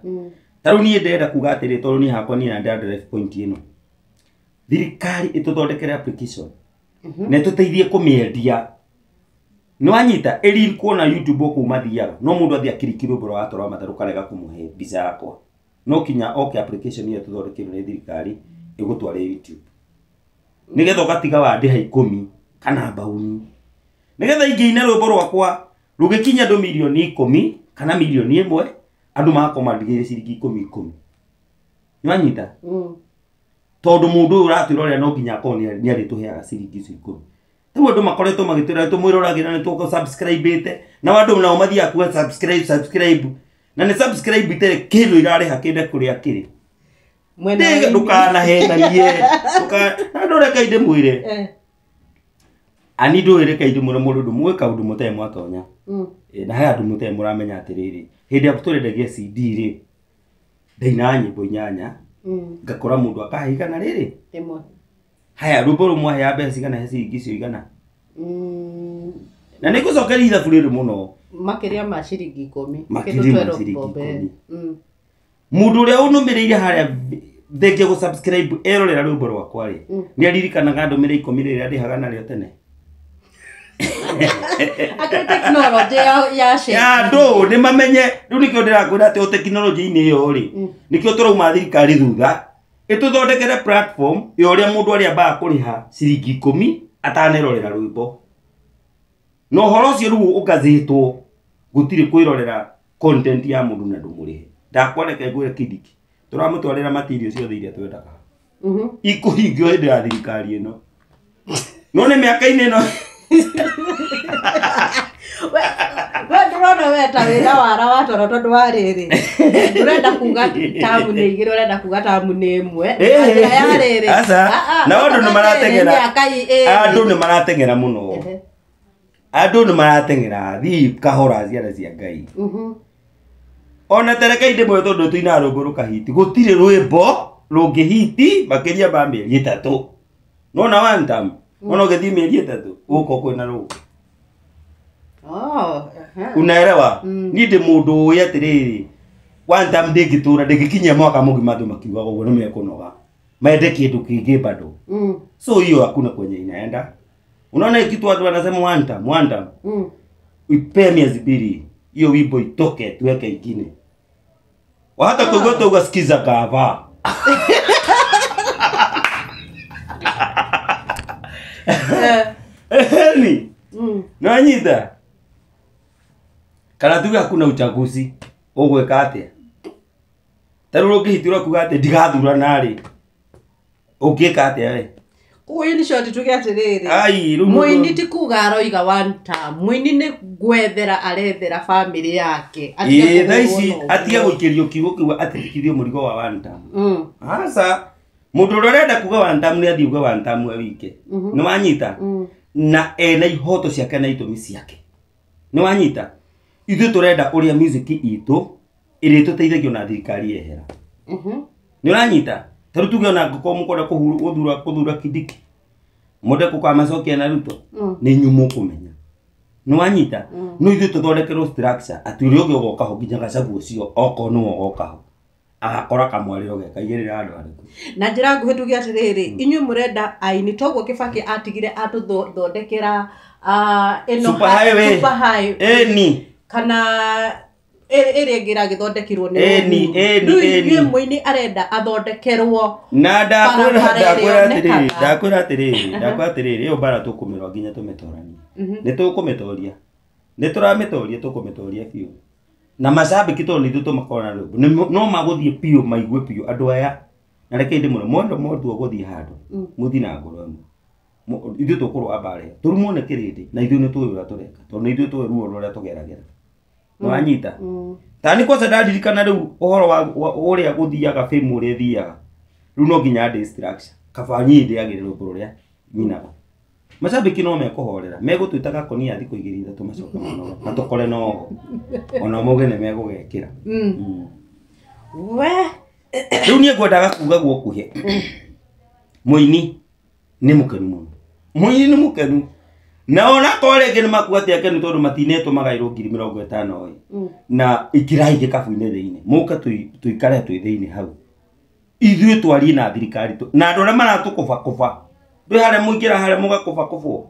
ta rĩu niĩ ndĩrenda kuga atĩrĩ tondũ niĩ hakwa niĩ na ndĩra point ĩno thirikari ĩtũthondekere application na ĩtũteithie kũmĩendia nĩwanyita ĩri kuona YouTube kũu mathiaga no mũndũ athiĩ akiriki rwĩmbo rwa Watoro wa Matha rũkarega kũmũhe mbica yakwa no kinya oke application ĩyo ĩtũthondekeirwo nĩ thirikari ĩgũtware YouTube nĩgetha ũgatiga wandĩha 10 kana mbauni nĩgetha ingĩina rwĩmbo rwakwa rũgĩkinya andũ mirioni 10 kana mirioni 1 andũ magakorwo mandigĩire ciringi 10 nĩwanyita tondũ mũndũ ũyũ ũratwĩra ũrĩa no nginya akorwo nĩ arĩtũheaga ciringi icio 10 rĩu andũ makoretwo magĩtwĩra tũmwĩroragĩra nĩ tũkũ subscribe-ĩte na andũ nao mathiaga kuga subscribe na nĩ subscribe itarĩ kĩndũ irarĩha kĩndũ kũrĩa kĩrĩ ndũkanahenanie andũ reke ndĩmwĩre ani ndũĩ reke ndĩmwĩre mũndũ ndũmũĩ kaũndũ mũtarĩ mwatonya na he andũ mũtarĩ mũramenya atĩrĩrĩ hĩndĩ ĩrĩa tũrendagia CD rĩ ndainaga nyĩmbo 8 ngakora mũndũ akahe igana rĩrĩ haya rwĩmbo rũmwe ahea mbeca cigana he ciringi icio 100 na nĩngũcokeria ithabu rĩrĩ mũno makĩria ma ciringi 10 makĩria ma ciringi 10 mũndũ ũrĩa ũnũmĩrĩire harĩa thengia gũ subscribe erorera rwĩmbo rwakwa rĩ nĩ aririkanaga ndũmĩre 10 rĩrĩa ndĩhaga narĩo tene Akĩrĩ tekinoronjĩ ya andũ nĩ mamenye rĩu nĩkĩo ndĩrakwĩra atĩ o tekinoronjĩ-inĩ ĩyo rĩ nĩkĩo tũrauma thirikari thutha ĩtũthondekere platform ya ũrĩa mũndũ arĩa ambaga kũrĩha ciringi 10 atanerorera rwĩmbo na ũhoro ũcio rĩu ũgathĩtwo gũtirĩ kwĩrorera content ya mũndũ na ndũmũrĩhe ndakwareke ngwĩre Kindiki tũramũtwarĩra material ciothe iria twendaga ikũhingio hĩndĩ ya thirikari ĩno no nĩ mĩaka-inĩ ĩno we ndĩrona we ta wĩra wara watoro tondũ wa rĩrĩ ndũrenda kuga tamu nĩ 2 ũrenda kuga tamu nĩ 1 njĩra ya rĩrĩ na andũ nĩ marateng'era andũ nĩ marateng'era mũno andũ nĩ marateng'era thiĩ kahora ciana cia Ngai ona tereke ndĩmwe tondũ tũinaga rwĩmbo rũkahiti gũtirĩ rwĩmbo rũngĩhiti makĩria ma mĩeri 3 nona one time ona ũgĩthiĩ mĩeri 3 gũkũ kwĩna rũũ unaelewa niĩ ndĩ mũndũ ũĩ atĩrĩrĩ one time ndĩngĩtũra ndĩngĩkinyia mwaka mũgima andũ makiugaga ũguo nĩ mekũnoga mende kĩndũ kĩngĩ bado so hiyo hakuna kwenye inaenda unaona kitu watu wanasema one time ipe miezi 2 hiyo wimbo itoke tuweke ingine hata kugota ukasikiza kava ni nanyita kana tuge hakuna uchaguzi ũgwĩka atĩa ta rĩu ũngĩhitura kuga atĩ ndigathurana rĩ ũngĩka atĩa we koguo in short tuge atĩrĩrĩ mũini ti kuga aroiga one term mũini nĩ gwethera arethera family yake thaa ici atige gũikĩrio kiugo kĩu atirikithio mũrigo wa one term aca mũndũ ũrĩa ũrenda kuga one term nĩ athiĩ uge one term we wike nĩ wanyita Na ena ihoto ciake na itũmi ciake. Nĩ wanyita? Ithuĩ tũrenda ũrĩa music itũ ĩrĩtũteithagio na thirikari yehera. Nĩ ũranyita? Ta rĩu tuge ona angĩkorwo mũkwenda gũthura Kindiki, mwende kũkamacokia na Ruto, nĩ inyuĩ mũkũmenya. Nĩ wanyita? No ithuĩ tũthondekerwo structure atĩ ũrĩa ũngĩ ũgoka ho nginya Gachagua ũcio okorwo nĩwe ũgoka ho agakora kamwarĩro ge kaigĩrĩra andũ arĩkũ. Na njĩra nguhĩ tuge atĩrĩrĩ, inyuĩ mũrenda aini toguo Kibaki atigire atũthondekera ĩno Super highway. Super highway. Ĩni. Kana ĩrĩa ĩngĩ ĩragĩthondekirwo nĩ Ĩni, Uhuru. ĩni, Rĩu ĩni. ithuĩ mũini arenda athondekerwo Na ndakwĩra barabara ĩrĩa ndakwĩra atĩrĩrĩ, yonekaga. ndakwĩra atĩrĩrĩ, ndakwĩra atĩrĩrĩ, ĩyo mbara tũkũmĩrũa nginya tũmĩtoranie. Nĩ tũkũmĩtoria. Nĩ tũramĩtoria, tũkũmĩtoria biũ. Na macambĩki tondũ nĩ ithuĩ tũmakoragwo na rwĩmbo, no magũthiĩ biũ maigue biũ andũ aya. Na reke ndĩmwĩre, mwendwa mwatua gũthiĩ handũ, mũthiĩ na ngoro ĩmwe. Ithuĩ tũkũrũa mbara ĩyo. Tũrumwo nĩ kĩrĩndĩ, na ithuĩ nĩ tũĩ ũrĩa tũreka, tondũ nĩ ithuĩ tũĩ ruo rũrĩa tũgeragĩra. Nĩ wanyita? Ta nĩ kwanza ndaririkana rĩu ũhoro wa ũrĩa gũthiaga fame ũrĩa ĩthiaga. Rĩu no nginya ndĩ structure. Kaba niĩ ndĩagĩre rwĩmbo rũrĩa nyinaga. Macambĩki no mekũhorera, megũtwĩta gakoni ya thikũ igĩrĩ ithatũ macoke manoge, na tũkore noho. Ona mauge nĩ megũgekĩra. We. Rĩu niĩ ngwendaga kuga guokuhĩ. Mũini nĩ mũkenu mũno. Mũini nĩ mũkenu. Na onakorwo rĩngĩ nĩ makuga atĩ akenu tondũ matinetwo magaĩrwo ngiri mĩrongo ĩtano ĩ. Na ĩkĩrai gĩkabu-inĩ thĩinĩ. Mũke tũikare twĩ thĩinĩ hau. Ithuĩ twarie na thirikari na andũ arĩa maratũkũbakũba. Ndwĩ harĩa mũingĩra harĩa mũgakũbakũbwo.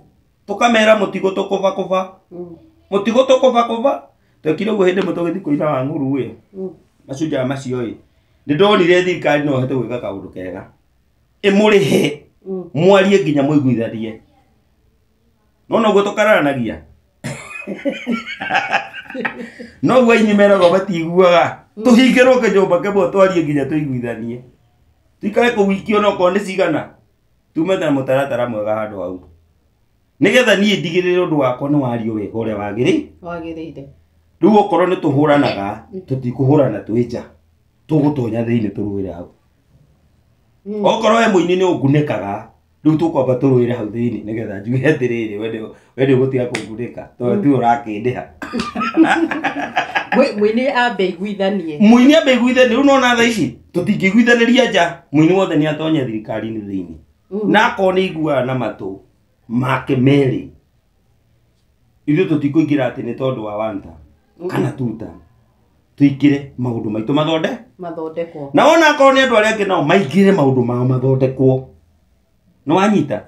Tũkamera mũtigũ tũkũbakũba. Mũtigũ tũkũbakũba. Twekire ũguo hĩndĩ ĩmwe tũgĩthiĩ kũina wa ng'uru ĩ. Macunjaga macio ĩ. Nĩ ndonire thirikari no ĩhote gwĩka kaũndũ kega. Ĩmũrĩhe. Mwarie nginya mũiguithanie. No noguo tũkararanagia. Noguo aini meragwo matiguaga. Tũhingĩrwo kĩnyũmba kĩmwe twarie nginya tũiguithanie. Tuikare kũu wiki onokorwo nĩ cigana. Tume na mũtaratara mwega handũ hau. Nĩgetha niĩ ndigĩrĩre ũndũ wakwa nĩ wario wega ũrĩa wagĩrĩire. Wagĩrĩire. Rĩu okorwo nĩ tũhũranaga, tũtikũhũrana twĩ nja. Tũgũtonya thĩinĩ tũrũĩre hau. Okorwo we mũini nĩ ũngunĩkaga, rĩu tũkwamba tũrũĩre hau thĩinĩ nĩgetha njuge atĩrĩrĩ, we nĩ ũgũtiga kũngunĩka, tondũ tiwe ũrakĩndĩha. Mũini ambe aiguithanie. Mũini ambe aiguithanie, rĩu nona thaa ici tũtingĩiguithanĩria nja, mũini wothe nĩ atonye thirikari-inĩ thĩinĩ. Na akorwo nĩ aiguaga na matũ make merĩ, ithuĩ tũtikũingĩra atĩ nĩ tondũ wa one term kana two term. Tũingĩre maũndũ maitũ mathondekwo. Na wona akorwo nĩ andũ arĩa angĩ nao maingĩre maũndũ mao mathondekwo. Nĩ wanyita?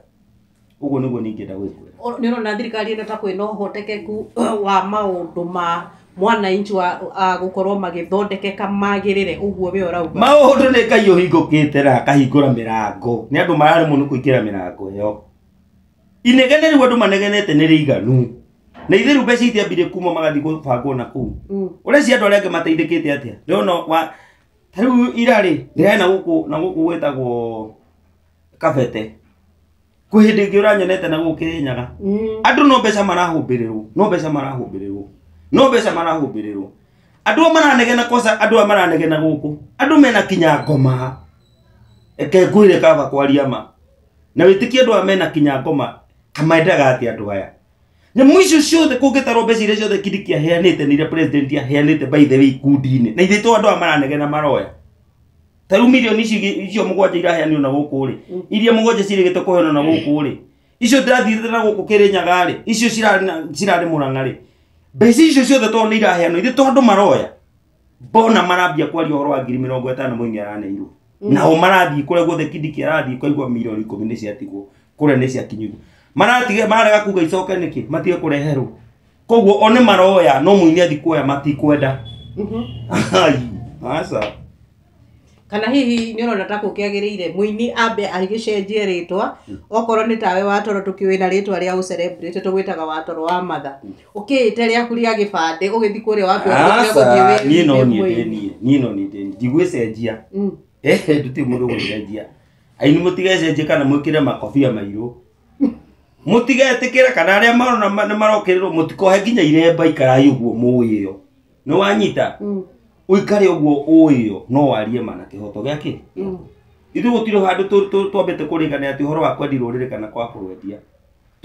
Ũguo nĩguo niĩ ingĩenda gwĩkwĩra. Nĩ ũrona thirikari ĩno ta kwĩna ũhotekeku wa maũndũ ma mwananchi wa gũkorwo magĩthondekeka magĩrĩre ũguo we ũrauga? Maũndũ nĩ Ngai ũhingũkĩte na akahingũra mĩrango. Nĩ andũ mararemwo nĩ kũingĩra mĩrango ĩyo. Inegene rĩu andũ manegenete nĩ rĩiganu. Na ithuĩ rĩu mbeca itiambire kuma magathiĩ gũbangwo na kũu. Ũrĩa cia andũ arĩa angĩ mateithĩkĩte atĩa? Ndĩrona wa ta rĩu ira rĩ, ndĩrarĩ na gũkũ, na gũkũ gwĩtagwo Kabete. Kwĩ hĩndĩ ĩngĩ ũranyonete na gũkũ Kĩrĩnyaga. Andũ no mbeca marahũmbĩrĩrwo, no mbeca marahũmbĩrĩrwo, no mbeca marahũmbĩrĩrwo. Andũ aya maranegena kosa, andũ aya maranegena gũkũ. Andũ mena kinya ngoma. Reke ngwĩre kaba kwaria ma. Na wĩtĩkie andũ aya mena kinya ngoma, kamendaga atĩa andũ aya? Nyamũ icio ciothe kũngĩtarwo mbeca iria ciothe Kindiki aheanĩte na iria president aheanĩte by the way ikundi-inĩ. Na ithuĩ to andũ aya maranegena maroya. Ta rĩu mirioni icio mũgwanja iraheanirwo na gũkũ rĩ, iria mũgwanja cirĩgĩte kũheanwo na gũkũ rĩ, icio ndĩrathiĩte na gũkũ Kĩrĩnyaga rĩ, icio cirarĩ Mũrang'a rĩ, mbeca icio ciothe tondũ nĩ iraheanwo, ithuĩ to andũ maroya. Mbona marambia kwaria ũhoro wa ngiri mĩrongo ĩtano mũini araneirwo. Nao marathiĩ kũrĩa guothe Kindiki arathiĩ ũkaigua mirioni ikũmi nĩ ciatigwo, kũrĩa nĩ ciakinyirwo. Maratiga, marega kuga icoke nĩkĩ? Matige kũreherwo. Koguo o nĩ maroya, no mũini athiĩ kuoya matikwenda. Ai, aca. Kana hihi nĩ ũrona ta gũkĩagĩrĩire mũini ambe agĩcenjie rĩtwa, okorwo nĩ tawe wa toro tũkĩũĩ na rĩtwa rĩa ũcelebrity tũgwĩtaga wa toro wa matha. Ũkĩĩte rĩaku rĩa gĩbandĩ ũgĩthiĩ kũrĩa wambe ũgĩthiĩ Aca, gũthiĩ niĩ no wĩ niĩ mũini. ndĩ niĩ, niĩ no niĩ ndĩ niĩ. Ndigwĩcenjia. Ndũtirĩ mũndũ ũgwĩcenjia. Aini mũtigecenjie kana mwĩkĩre makobia mairũ. Mũtigetĩkĩre kana arĩa marona nĩ marokĩrĩrwo mũtikohe nginya iremba ikarai ũguo mũĩ ĩyo. Nĩ wanyita? Ũikare ũguo ũĩ ĩyo no warie ma na kĩhoto gĩa kĩ? Ithuĩ gũtirĩ handũ twambĩte kũrĩkania atĩ ũhoro wa kwendi rũrĩrĩ kana kwa kũrwendia.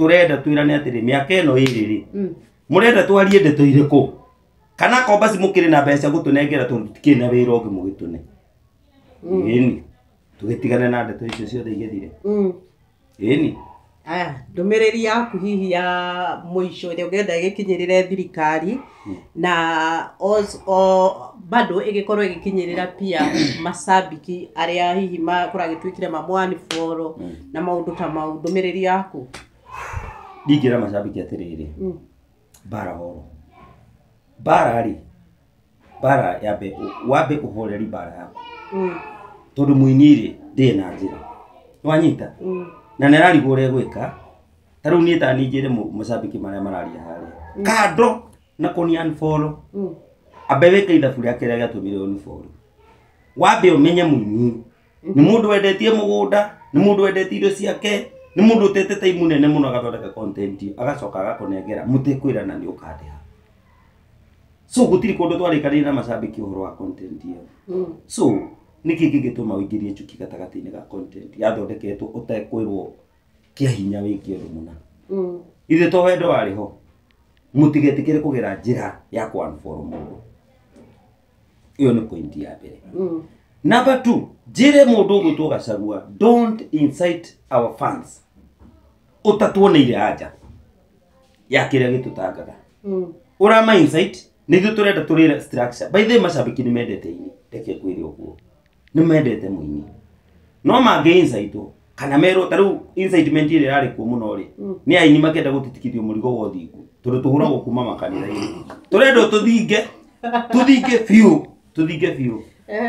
Turenda twirane atiri miaka ĩno ĩrĩ rĩ. Murenda twarie ndeto irĩkũ? Kana komba cimũkĩrĩ na mbeca gũtũnengera tondũ tũtikĩrĩ na wĩra ũngĩ mũgĩtũne. Ĩni. Tũgĩtigane na ndeto icio ciothe igĩthire. Ĩni. Aya, ndũmĩrĩri yaku hihi ya mũico ĩrĩa ũngĩenda ĩgĩkinyĩrĩre thirikari na bado ĩgĩkorwo ĩgĩkinyĩrĩra pia macambiki arĩa hihi kũragĩtuĩkire mamwaniboro na maũndũ ta mau, ndũmĩrĩri yaku? Ndingĩra macambiki atĩrĩrĩ, mbara horo. Mbara rĩ, mbara yambe wambe ũhoreri mbara yaku. Tondũ mũini rĩ, ndĩrĩ na njĩra. Nĩwanyita? Na nĩ ararigwo ũrĩa egwĩka. Ta rĩu niĩ ta niĩ njĩre macambiki marĩa mararia harĩa. Kando na kũni unfollow. Ambe wĩke ithabu rĩake rĩrĩa rĩatũmire unfollow. Wambe ũmenye mũini. Nĩ mũndũ wendetie mũgũnda, nĩ mũndũ wendetie irio ciake, nĩ mũndũ ũtete time nene mũno agathondeka content, agacoka agakũnengera mũtekwĩrana nĩ ũkandĩha. So gũtirĩ kũndũ twarĩkanĩire na macambiki ũhoro wa content ĩyo. So nĩkĩ kĩngĩtũma ũingĩrie chuki gatagatĩ-inĩ ga content yathondeketwo ũtekwĩrwo kĩa hinya wĩke ũndũ mũna. Ithuĩ to wendo warĩ ho. Mũtigetĩkĩre kũgera njĩra ya kũ unfollow mũndũ. Ĩyo nĩ point ya mbere. Number 2, njĩre mũndũ ũgwĩtwo Gachagua, don't incite our fans. Ũtatuoneire anja ya kĩrĩa gĩtũtangaga. Ũrama incite, nĩ ithuĩ tũrenda tũrĩre structure. By the way, macambiki nĩ mendete ini, reke ngwĩre ũguo. Nĩ mendete mũini. No mangĩ incite kana merwo ta rĩu incitement ĩrĩa ĩrarĩ kuo mũno rĩ, nĩ aini makĩenda gũtitikithio mũrigo wa ũthingu, tondũ tũhũragwo kuma makanitha-inĩ. Tũrenda tũthinge, tũthinge biũ, tũthinge biũ.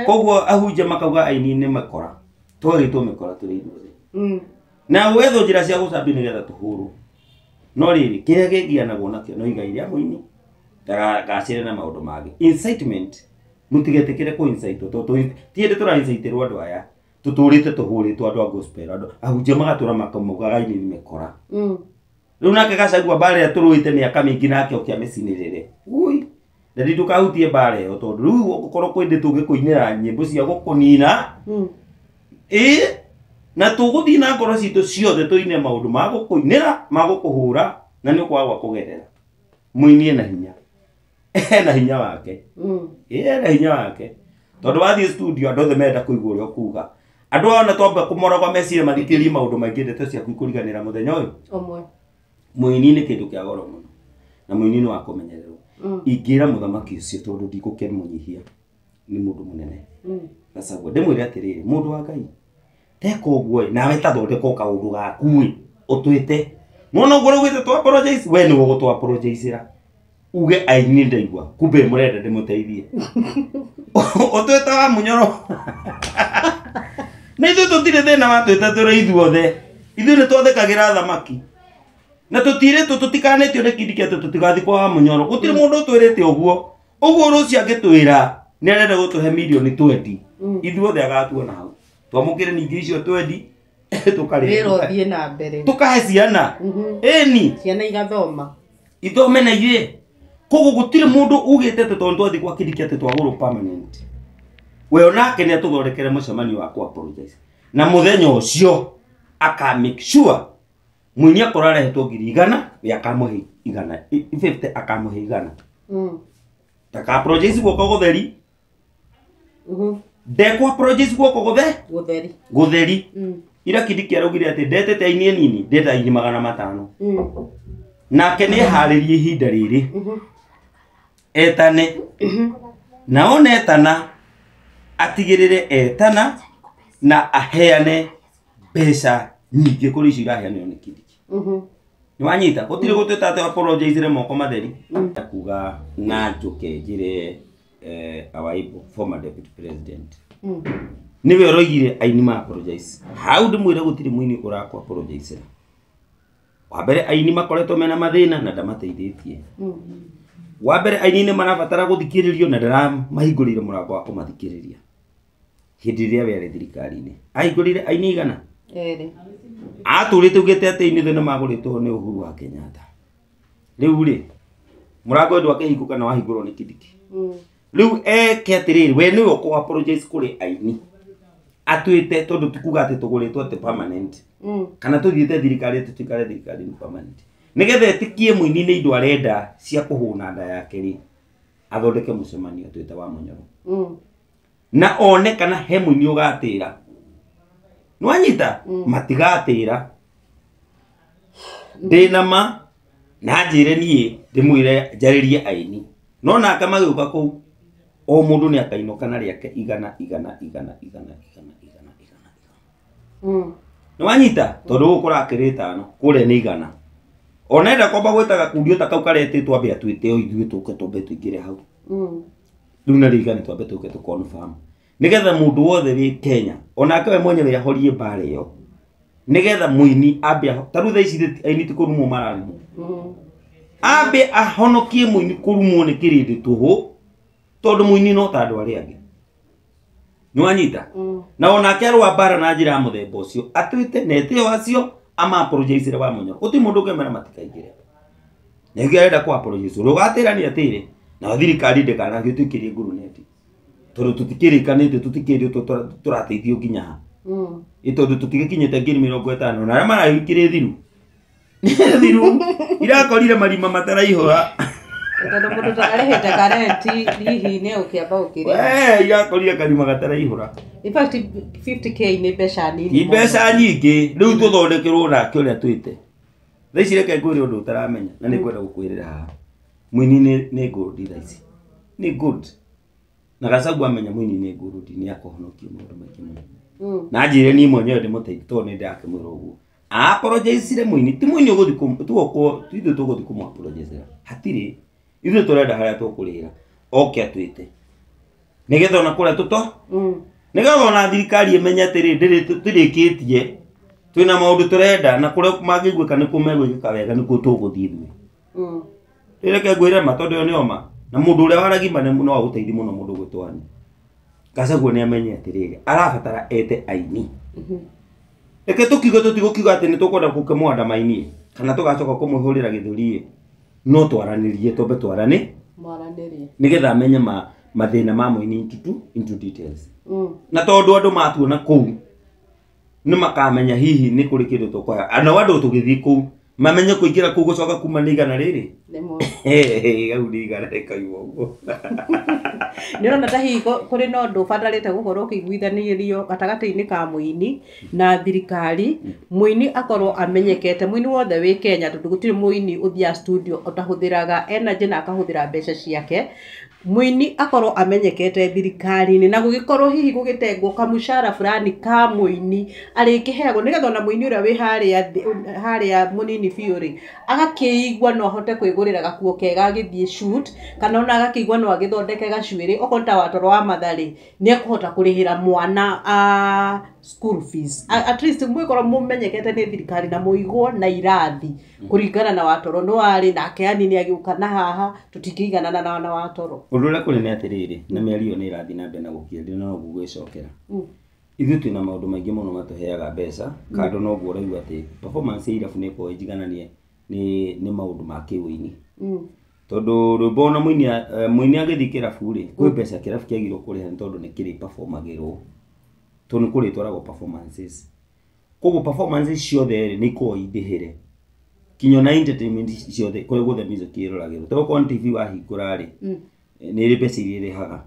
Koguo ahunjia makauga aini nĩ makora, twagĩtwo mĩkora tũrĩ ithuothe. Na gwethwo njĩra cia gũcambia nĩgetha tũhũrwo. No rĩrĩ, kĩrĩa kĩngianagwo nakĩo no igai rĩa mũini, ndagacĩre na maũndũ mangĩ. Incitement, mũtigetĩkĩre kũ incite tondũ ti hĩndĩ tũra inciteĩrwo andũ aya. Tũtũrĩte tũhũrĩtwo andũ a gospel, andũ ahunjia magatũra makamaugaga aini nĩ mĩkora. Rĩu nake Gachagua mbara ĩrĩa tũrũĩte mĩaka mĩingĩ nake oke amĩcinĩrĩre. Ui, na ndũkahutie mbara ĩyo tondũ rĩu ũgũkorwo kwĩ hĩndĩ tũngĩkũinĩra nyĩmbo cia gũkũnina. Ĩĩ, na tũgũthiĩ na ngoro citũ ciothe tũine maũndũ ma gũkũinĩra, ma gũkũhũra, na nĩ ũkwaga gwa kũgerera. Mũini ena hinya. Ena hinya wake. Ĩĩ, ena hinya wake. Tondũ wathiĩ studio andũ othe marenda kũigua ũrĩa ũkuga. Andũ aya ona twamba kũmoragwo meciria mathikĩrĩrie maũndũ maingĩ ndeto ciaku ikũriganĩra mũthenya ũyũ. Ũmwe. Mũini nĩ kĩndũ kĩa goro mũno. Na mũini nĩ wa kũmenyererwo. Ingĩra mũthamaki ũcio tondũ ndigũkĩmũnyihia. Nĩ mũndũ mũnene. Gachagua ndĩmwĩre atĩrĩrĩ, mũndũ wa Ngai, teka ũguo ĩ, nawe ta thondeka o kaũndũ gaku ĩ, ũtwĩte. Nĩwona ũguo ũraugĩte tũ apologize, we nĩwe ũgũtũ apologize-ĩra. Uge aini ndaigua, kumbe mũrenda ndĩmũteithie. Ũtwĩte wa mũnyoro. Na ithuĩ tũtirĩ thĩna wa twĩte tũrĩ ithuothe. Ithuĩ nĩ twathekagĩra thamaki. Na tũtirĩtwo tũtikanĩtio nĩ kindi kĩa atĩ tũtigathiĩ kwa wa mũnyoro. Gũtirĩ mũndũ ũtwĩrĩte ũguo. Ũguo rũciũ angĩtwĩra nĩ arenda gũtũhe mirioni 20. Ithuothe agatuona hau. Twamũkĩre ningĩ icio 20, tũkarĩa. Wĩra ũthiĩ na mbere. Tũkahe ciana. Ĩni. Ciana igathoma. Ithome na ithuĩ. Koguo gũtirĩ mũndũ ugĩte atĩ tondũ twathiĩ gwa kindi kĩa atĩ twagũrwo permanent. We onake nĩ atũthondekere mũcemanio wa kũ apologize. Na mũthenya ũcio aka make sure mũini akorwo arehetwo 100,000, we akamũhe 100, 50 akamũhe 100. Ndaka apologize guoko gũtheri. Ndekũ apologize guoko Gũtheri. Gũtheri. Ira kindi kĩaraugire atĩ ndetete aini anini, ndeta aini 500. Nake nĩ eharĩrie ihinda rĩrĩ. Etane. Na ona etana, atigĩrĩre etana na aheane mbeca nyingĩ kũrĩ icio iraheanwo nĩ Kindiki. Nĩ wanyita? Gũtirĩ gũtwĩta atĩ apologize moko matheri. Kuga na njũke njĩre our former deputy president. Nĩwe ũroigire aini ma apologize. Hau ndĩmwĩre gũtirĩ mũini ũrakũ apologize. Wa mbere aini makoretwo mena mathĩna na ndamateithĩtie. Wa mbere aini nĩ marabatara gũthikĩrĩrio na ndaramahingũrĩire mũrango wa kũmathikĩrĩria. Hĩndĩ ĩrĩa we arĩ thirikari-inĩ. Ahingũrĩire aini igana? Erĩ. Atũrĩte augĩte atĩ aini othe nĩ magũrĩtwo nĩ Uhuru wa Kenyatta. Rĩu rĩ, mũrango ũyũ ndwakĩhingũka na wahingũrwo nĩ Kindiki. Rĩu eke atĩrĩrĩ, we nĩwe ũkũ apologize kũrĩ aini. Atwĩte tondũ tikuga atĩ tũgũrĩtwo atĩ permanent. Kana tũthiĩte thirikari atĩ tuikare thirikari nĩ permanent. Nĩgetha ĩtĩkie mũini nĩ indo arenda cia kũhũna nda yake rĩ, athondeke mũcemanio atwĩte wa Munyoro. Na one kana he mũini ũgatĩra. Nĩwanyita? Matigatĩra. Ndĩna ma na njĩre niĩ ndĩmwĩre njarĩrie aini. No nake magĩũka kũu o mũndũ nĩ akainũka na rĩake igana igana igana igana igana igana igana igana. Nĩwanyita? Tondũ gũkũ kũrakĩrĩ ĩtano, kũrĩa nĩ igana. Ona enda kwamba gwĩta gakundi ta kau karetĩtwo ambe atwĩte o ithuĩ tũke twambe tũingĩre hau. Rĩu na rĩigana twambe tũke tũ confirm. Nĩgetha mũndũ wothe wĩ Kenya onake we mwenyewe ahorie mbara ĩyo. Nĩgetha mũini ambe ta rĩu thaa ici aini ti kũrumwo mararumwo. Ambe ahonokie mũini kũrumwo nĩ kĩrĩndĩ tũhũ tondũ mũini no ta andũ arĩa angĩ. Nĩwanyita? Na onake arũa mbara na njĩra ya mũthemba ũcio atwĩte na etĩo acio ama apologize wa Munyoro. Gũtirĩ mũndũ ũngĩmera matikaingĩre. Na ĩngĩ arenda kũ apologize ũrĩa ũgatĩra nĩ atĩre na thirikari ndĩkanagĩtũikĩrie nguruneti. Tondũ tũtikĩrĩkanĩte tũtikĩrĩ tũrateithio nginya ha. Ĩ tondũ tũtigĩkinyĩte 50,000 na arĩa marahikĩrĩ thiru. Thiru irakorire marima mataraihũra. Tondũ mũndũ arĩhĩte karenti hihi nĩ ũkĩamba gũkĩrĩha. Wee irakorire karima gataraihũra. In fact 50k nĩ mbeca nini. Ti mbeca nyingĩ rĩu tũthondekerwo nake ũrĩa twĩte. Thaa ici reke ngwĩre ũndũ ũtaramenya na nĩ ngwenda gũkwĩrĩra haha. Mũini nĩ gold thaa ici. Nĩ gold. Na Gachagua amenya mũini nĩ gold nĩ akũhonokio maũndũ maingĩ mũno. Na njĩre niĩ mwenyewe ndĩmũteithie tondũ nĩ ndakĩmwĩra ũguo. Apologizire mũini ti mũini ũgũthiĩ ithuĩ tũgũthiĩ kũmũ apologizera. Hatirĩ. Ithuĩ tũrenda harĩa tũkũrĩhĩra. Oke atwĩte. Nĩgetha ona kũrĩa tũto. Nĩgetha ona thirikari ĩmenye atĩrĩ ndĩrĩ tũtirĩkĩtie. Twĩna maũndũ tũrenda na kũrĩa mangĩiguĩka nĩkuo megwĩkĩka wega nĩkuo tũgũthiĩ ithuĩ. Reke ngwĩre ma tondũ ĩyo nĩyo ma. Na mũndũ ũrĩa waragima nĩ no agũteithie mũno mũndũ ũgwĩtwo Anne. Gachagua nĩ amenye atĩrĩrĩ arabatara ete aini. Reke tũkiuge tũtigũkiuga atĩ nĩ tũkwenda gũkĩmwandamainie kana tũgacoka kũmũhũrĩra gĩthũri no twaranĩrie twambe twarane Mwaranĩrie. nĩgetha amenye mathĩna ma mũini into details. Na tondũ andũ matuona kũu nĩ makamenya hihi nĩ kũrĩ kĩndũ tũkũheo. Na andũ tũgĩthiĩ kũu mamenye kũingĩra kũu gũcoka kuma nĩ igana rĩrĩ. Hau nĩ igana rĩkaigwo ũguo. Nĩ ũrona ta hihi kũrĩ na ũndũ ũbatarĩte gũkorwo ũkĩiguithanĩrio gatagatĩ-inĩ ka mũini na thirikari, mũini akorwo amenyekete, mũini wothe wĩ Kenya tondũ gũtirĩ mũini ũthiaga studio ũtahũthĩraga energy na akahũthĩra mbeca ciake. Mũini akorwo amenyekete thirikari-inĩ na gũgĩkorwo hihi gũgĩtengwo kamũcara fulani ka mũini arĩkĩheagwo nĩgetha ona mũini ũrĩa wĩ harĩa mũnini biũ rĩ agakĩigua no ahote kwĩgũrĩra gakuo kega agĩthiĩ shoot kana ona agakĩigua no agĩthondeke gacuĩrĩ okorwo ta watoro wa matha rĩ nĩ ekũhota kũrĩhĩra mwana school fees. At least mwĩkorwo mũmenyekete nĩ thirikari na mũigwo na irathi kũringana na watoro nĩ warĩ nake ani nĩ agĩũka na haha tũtingĩiganana na watoro. Ũndũ ũrĩa kũrĩ nĩ atĩrĩrĩ na mĩario nĩ ĩrathiĩ na mbere na gũkĩendio na noguo gwĩcokera. Ithuĩ twĩna maũndũ maingĩ mũno matũheaga mbeca kando noguo ũraigua atĩ performance ya irabu nĩ ĩkoragwo ĩnjigananie nĩ maũndũ ma kĩũini. Tondũ rwĩmbo ona mũini agĩthiĩ kĩrabu rĩ kwĩ mbeca kĩrabu kĩagĩrĩirwo kũrĩha nĩ tondũ nĩ kĩrĩ performagĩrwo. Tondũ nĩ kũrĩtwaragwo performances. Koguo performances ciothe rĩ nĩ ikoragwo indĩhĩre. Kinya ona entertainment ciothe kũrĩa guothe music ĩroragĩrwo. Tondũ okorwo nĩ TV wahingũra rĩ nĩ ĩrĩ mbeca iria ĩrĩhaga.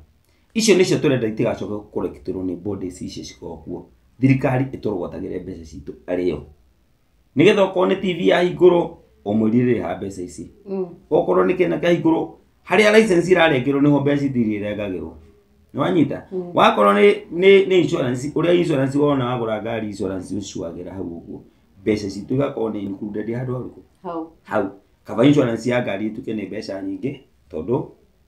Icio nĩcio tũrenda itigacoke gũkorektĩrwo nĩ bodies icio cikoragwo kuo. Thirikari ĩtũrogotagĩre mbeca citũ arĩ yo. Nĩgetha okorwo nĩ TV yahingũrwo o mweri ĩrĩhaga mbeca ici. Okorwo nĩ kĩna kĩahingũrwo harĩa license ĩrarengerwo nĩho mbeca irengagĩrwo. Nĩwanyita? Wakorwo nĩ insurance ũrĩa insurance wona wagũra ngari insurance ũcuagĩra hau ũguo. Mbeca citũ igakorwo nĩ included handũ harĩkũ? Hau. Hau. Kaba insurance ya ngari ĩtuĩke nĩ mbeca nyingĩ tondũ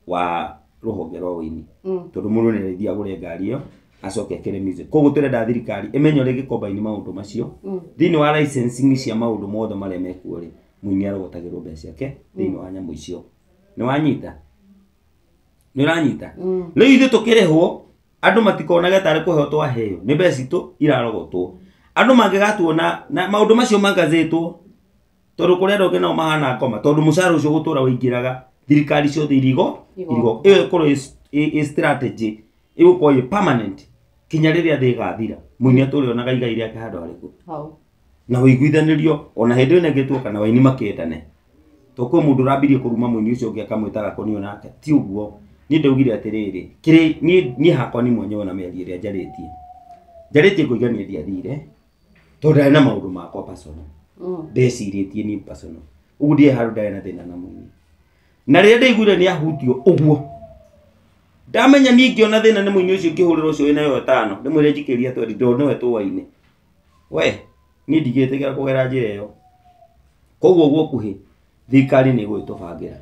wa rũhonge rwa ũini. Tondũ mũndũ nĩ arĩthiĩ agũre ngari ĩyo acoke ekĩre music. Koguo tũrenda thirikari ĩmenye ũrĩa ĩngĩkombaini maũndũ macio thĩinĩ wa licensing cia maũndũ mothe marĩa mekuo rĩ mũini arogotagĩrwo mbeca ciake thĩinĩ wa nyamũ icio. Nĩwanyita? Nĩ ũranyita? Rĩu ithuĩ tũkĩrĩhwo andũ matikonage tarĩ kũheo twaheo nĩ mbeca citũ irarogotwo. Andũ mangĩgatuona na maũndũ macio magazĩtwo tondũ kũrĩ andũ angĩ nao mahana ngoma tondũ mũcara ũcio gũtũra ũingĩraga thirikari ciothe irigo Igo. irigo. Ĩyo ĩkorwo ĩ strategy ĩgũkorwo ĩ permanent. Kinya rĩrĩa thĩ ĩgathira mũini atũre onaga igai rĩake handũ harĩkũ. Hau. Na ũiguithanĩrio ona hĩndĩ ĩno ĩngĩ tuoka na waini makĩendane. To kwĩ mũndũ ũrambirie kũruma mũini ũcio ũngĩ akamwĩtaga kũnio nake. Ti ũguo. Niĩ ndaugire atĩrĩrĩ, kĩrĩ niĩ hakwa ni mwenyewe na mĩario ĩrĩa njarĩtie. Njarĩtie ngoiga niĩ ndiathire tondũ ndarĩ na maũndũ makwa personal. Ndecirĩtie niĩ personal. Ũguo ndiarĩ handũ ndarĩ na thĩna na mũini. Na rĩrĩa ndaiguire nĩ ahutio ũguo, ndamenya niĩ ngĩona thĩna nĩ mũini ũcio ngĩhũrĩra ũcio wĩna yo ĩtano, ndĩmwĩre njikĩria twendi tondũ nĩwe tũaine. We, niĩ ndingĩtĩkĩra kũgera njĩra ĩyo. Koguo guokuhĩ thirikari nĩ ĩgũgĩtũbangĩra.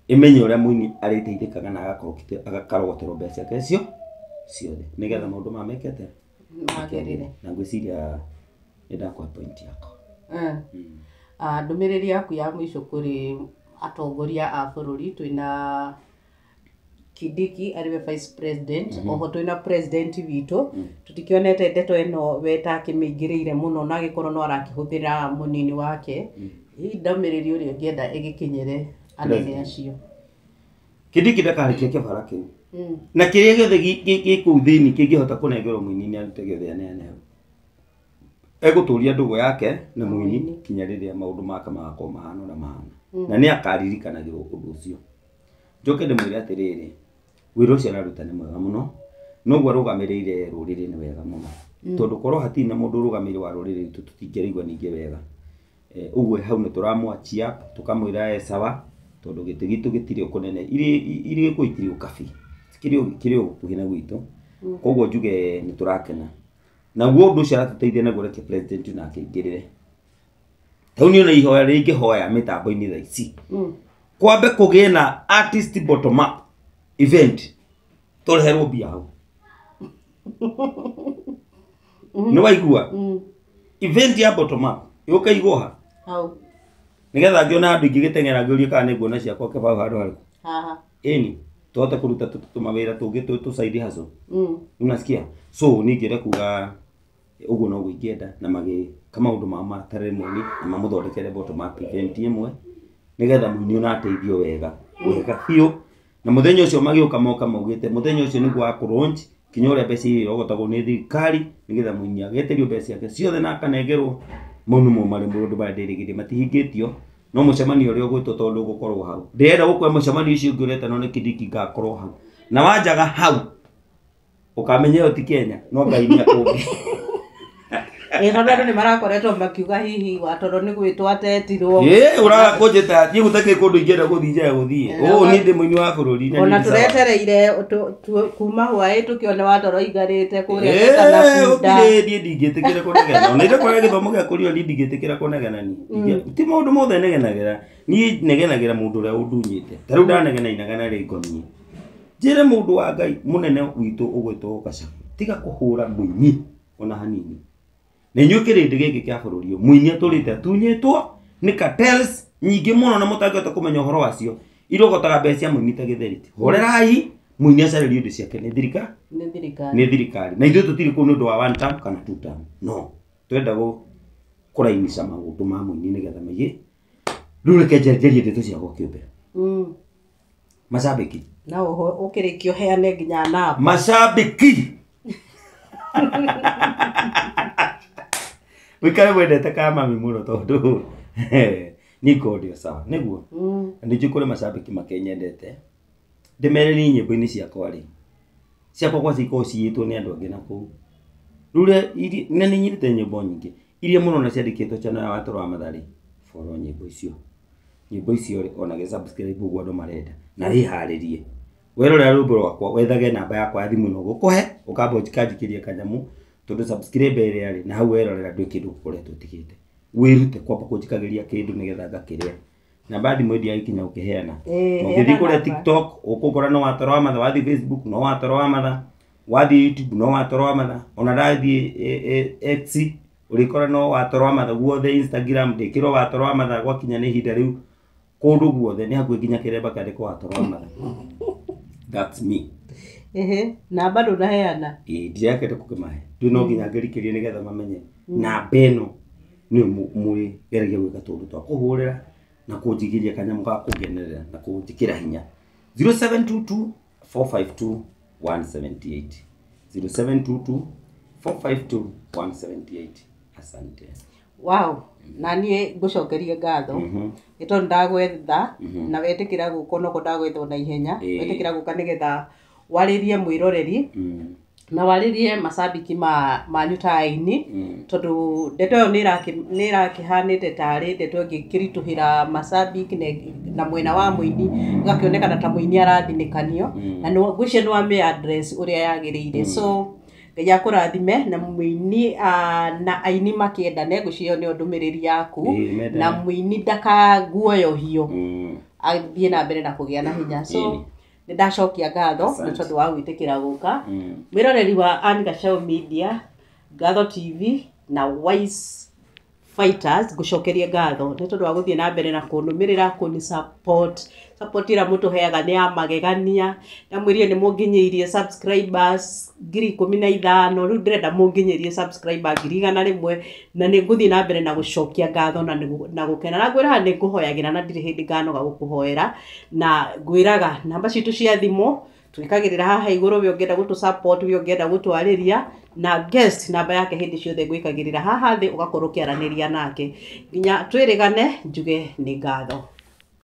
Ĩmenye ũrĩa mũini arĩteithĩkaga na agakarogotherwo mbeca ciake cio ciothe nĩgetha maũndũ maya mekete Magĩrĩre. Na ngwĩciria nĩ ndakũhe point yakwa. Ndũmĩrĩri yaku ya mũico kũrĩ atongoria a bũrũri, twĩna Kindiki arĩ we vice president, oho twĩna president witũ, tũtikĩonete ndeto ĩno we ta akĩmĩingĩrĩire mũno na agĩkorwo no arakĩhũthĩra mũnini wake. Hihi ndũmĩrĩri ũrĩa ũngĩenda ĩgĩkinyĩre anene acio? Kindiki ndakarĩkia kĩbara kĩu. Na kĩrĩa gĩothe gĩ kũu thĩinĩ kĩngĩhota kũnengerwo mũini nĩ arute gĩothe aneane hau. Egũtũria ndũgũ yake na mũini kinya rĩrĩa maũndũ make magakorwo mahana ũrĩa mahana. Na nĩ akaririkanagĩrwo ũndũ ũcio. Njoke ndĩmwĩre atĩrĩrĩ, wĩra ũcio araruta nĩ mwega mũno, noguo arũgamĩrĩire rũrĩrĩ nĩ wega mũno. Tondũ korwo hatirĩ na mũndũ ũrũgamĩrĩire wa rũrĩrĩ rwitũ tũtingĩraigua ningĩ wega. Ũguo hau nĩ tũramwachia tũkamwĩra e sawa, tondũ gĩtĩ gitũ gĩtirĩ kũnene, irĩ gĩkũyũ itirĩ ũkabi, kĩrĩ o gũkuhĩ na gwitũ. Koguo njuge nĩ tũrakena. Naguo ũndũ ũcio aratũteithia naguo reke president nake aingĩrĩre. Tau niĩ ona ihoya rĩngĩhoya mĩtambo-inĩ thaa ici. Kwambe kũgĩe na artist bottom up event tũreherwo mbia hau. Nĩ waigua? Event ya bottom up yũke igwo ha? Hau. Nĩgetha ngĩona andũ ingĩ gĩteng'era ngĩũrie kana nĩ nguona ciakwa kĩbaũ handũ harĩkũ. Haha. Ĩni, tũhote kũruta tũmawĩra tũngĩ tũ side hustle. Unasikia? So niĩ ingĩenda kuga ũguo noguo ingĩenda na magĩka maũndũ mao matarĩ mũini na mamũthondekere bottom up event ĩmwe nĩgetha mũini ona ateithio wega wega biũ. Na mũthenya ũcio magĩũka moka maugĩte mũthenya ũcio nĩguo wa kũ-launch kinya ũrĩa mbeca iria irogotagwo nĩ thirikari nĩgetha mũini agetĩrio mbeca ciake ciothe na akanengerwo. Mau nĩmo marĩ maũndũ marĩa ndĩrĩgĩrĩire matihingĩtio, no mũcemanio ũrĩa ũgwĩtwo tondũ ũgũkorwo hau. Ndĩrenda gũkũhe mũcemanio ũcio ũngĩ ũretanwo nĩ Kindiki ngakorwo hau. Na wanjaga hau ũkamenya ĩyo ti Kenya, no Ngai nĩ akũngĩ. Tondũ andũ nĩ marakoretwo makiuga hihi watoro nĩ gwĩtwo atetirwo. Ũraga kũnjĩta, niĩ gũtakĩrĩ kũndũ ingĩenda gũthiĩ njage gũthiĩ. Ũũ niĩ ndĩ mũini wa bũrũri na Ona niĩ ndĩ sawa. tũretereire kuma hwaĩ tũkĩone watoro aigarĩte kũrĩa kana bunda. Ũkirĩ, niĩ ndingĩtĩkĩra kũnegena. Ona itakorwo gĩthomo gĩa kũrĩa niĩ ndingĩtĩkĩra kũnegena niĩ. Ti maũndũ mothe negenagĩra. Niĩ negenagĩra mũndũ ũrĩa ũndunyĩte. Ta rĩu ndanegena inegena rĩngoniĩ. Njĩre mũndũ wa Ngai mũnene witũ ũgwĩtwo Gachagua, tiga kũhũra mũini ona hanini. Na inyuĩ kĩrĩndĩ gĩkĩ kĩa bũrũri ũyũ, mũini atũrĩte atunyĩtwo nĩ cartels nyingĩ mũno na mũtangĩhota kũmenya ũhoro wacio. Irogotaga mbeca cia mũini ta gĩtheri. Horerai, mũini acarĩrio indo ciake nĩ thirikari. Nĩ thirikari. Nĩ thirikari. Na ithuĩ tũtirĩ kũu nĩ ũndũ wa one term kana two term. No, twenda kũrainica maũndũ ma mũini nĩgetha maige. Rĩu reke njerie ndeto ciakwa kĩũmbe. Macambĩki. Na ũkĩrĩkia ũheane nginya namba. Macambĩki. Wĩkare wendete ka mami mũno tondũ niĩ ngoragwo ndĩ o sawa, nĩguo? Na nĩ njũĩ kũrĩ macambĩki makĩnyendete. Ndĩmere niĩ nyĩmbo-inĩ ciakwa rĩ, ciakwa kwaca ikoragwo ciyĩtwo nĩ andũ angĩ na kũu. Rĩu rĩrĩa na nĩ nyinĩte nyĩmbo nyingĩ, iria mũrona ciandĩkĩtwo channel ya Watoro wa Matha rĩ, follow nyĩmbo icio. Nyĩmbo icio rĩ, ona gĩ subscribe ũguo andũ marenda, na wĩharĩrie. Werorera rwĩmbo rwakwa, wethage namba yakwa ya thimũ ĩno ngũkũhe, ũkamba ũkanjikĩria kanyamũ, tondũ subscribe ĩrĩa rĩ, na hau werorera ndũrĩ kĩndũ ũkoretwo ũtigĩte. Wĩrute kwamba kũnjikagĩria kĩndũ nĩgetha ngakĩrĩa. Namba ya thimũ ndiagĩkinya gũkĩheana. Ũngĩthiĩ Heana kũrĩa namba. TikTok, ũkũkora no Watoro wa Matha, wathiĩ Facebook no Watoro wa Matha, wathiĩ YouTube no Watoro wa Matha, ona ndathiĩ X ũrĩkora no Watoro wa Matha, guothe Instagram ndĩkĩrwo Watoro wa Matha, gwakinya nĩ ihinda rĩu kũndũ guothe nĩ hakuhĩ nginya kĩremba kĩandĩkwo Watoro wa Matha. That's me. Namba ndũnaheana. Ndirakĩenda kũkĩmahe. Rĩu no nginya ngĩrikĩrie nĩgetha mamenye namba ĩno nĩyo mũrĩgeragia gwĩka tũũndũ twa kũhũrĩra na kũnjigĩria kanyamũ ga kũngenerera na kũnjĩkĩra hinya. 0722 452 178. 0722 452 178. Asante. Wow, na niĩ ngũcokerie ngatho nĩ tondũ ndagwetha na wetĩkĩra gũka, onoko ndagwetha na ihenya. Wetĩkĩra gũka nĩgetha warĩrie mwĩroreri na warĩrie macambiki ma manyu ta aini, tondũ ndeto ĩyo nĩ ĩrakĩhanĩte tarĩ ndeto ĩngĩkĩritũhĩra macambiki na mwena wa mũini, gũgakĩonekana ta mũini arathinĩkanio, na ngwĩciria nĩ wamĩ address ũrĩa yagĩrĩire. So Ngai akũrathime na mũini, na aini makĩendane. Ngwĩciria ĩyo nĩyo ndũmĩrĩri yaku. Ĩĩ, mendane. Na mũini ndakaguoyohio, athiĩ na mbere na kũgĩa na hinya. So nĩ ndacokia ngatho nĩ Asante. tondũ wa gwĩtĩkĩra gũka. Mwĩroreri wa Ann Gachau Media, Ngatho TV na Wise Fighters, ngũcokerie ngatho nĩ tondũ wa gũthiĩ na mbere na kũnũmĩrĩra, kũni support. Support ĩrĩa mũtũheaga nĩ ya magegania. Ndamwĩrire nĩ mũnginyĩirie subscribers 15,000, rĩu ndĩrenda mũnginyĩrie subscriber 100,000, na nĩ ngũthiĩ na mbere na gũcokia ngatho na na gũkena, na ngwĩraga nĩ ngũhoyagĩra na ndirĩ hĩndĩ nganoga gũkũhoera, na ngwĩraga namba citũ cia thimũ twĩkagĩrĩra haha igũrũ, we ũngĩenda gũtũ support, we ũngĩenda gũtwarĩria, na guest namba yake hĩndĩ ciothe ngwĩkagĩrĩra haha thĩ, ũgakorwo ũkĩaranĩria nake nginya twĩrĩgane. Njuge nĩ ngatho.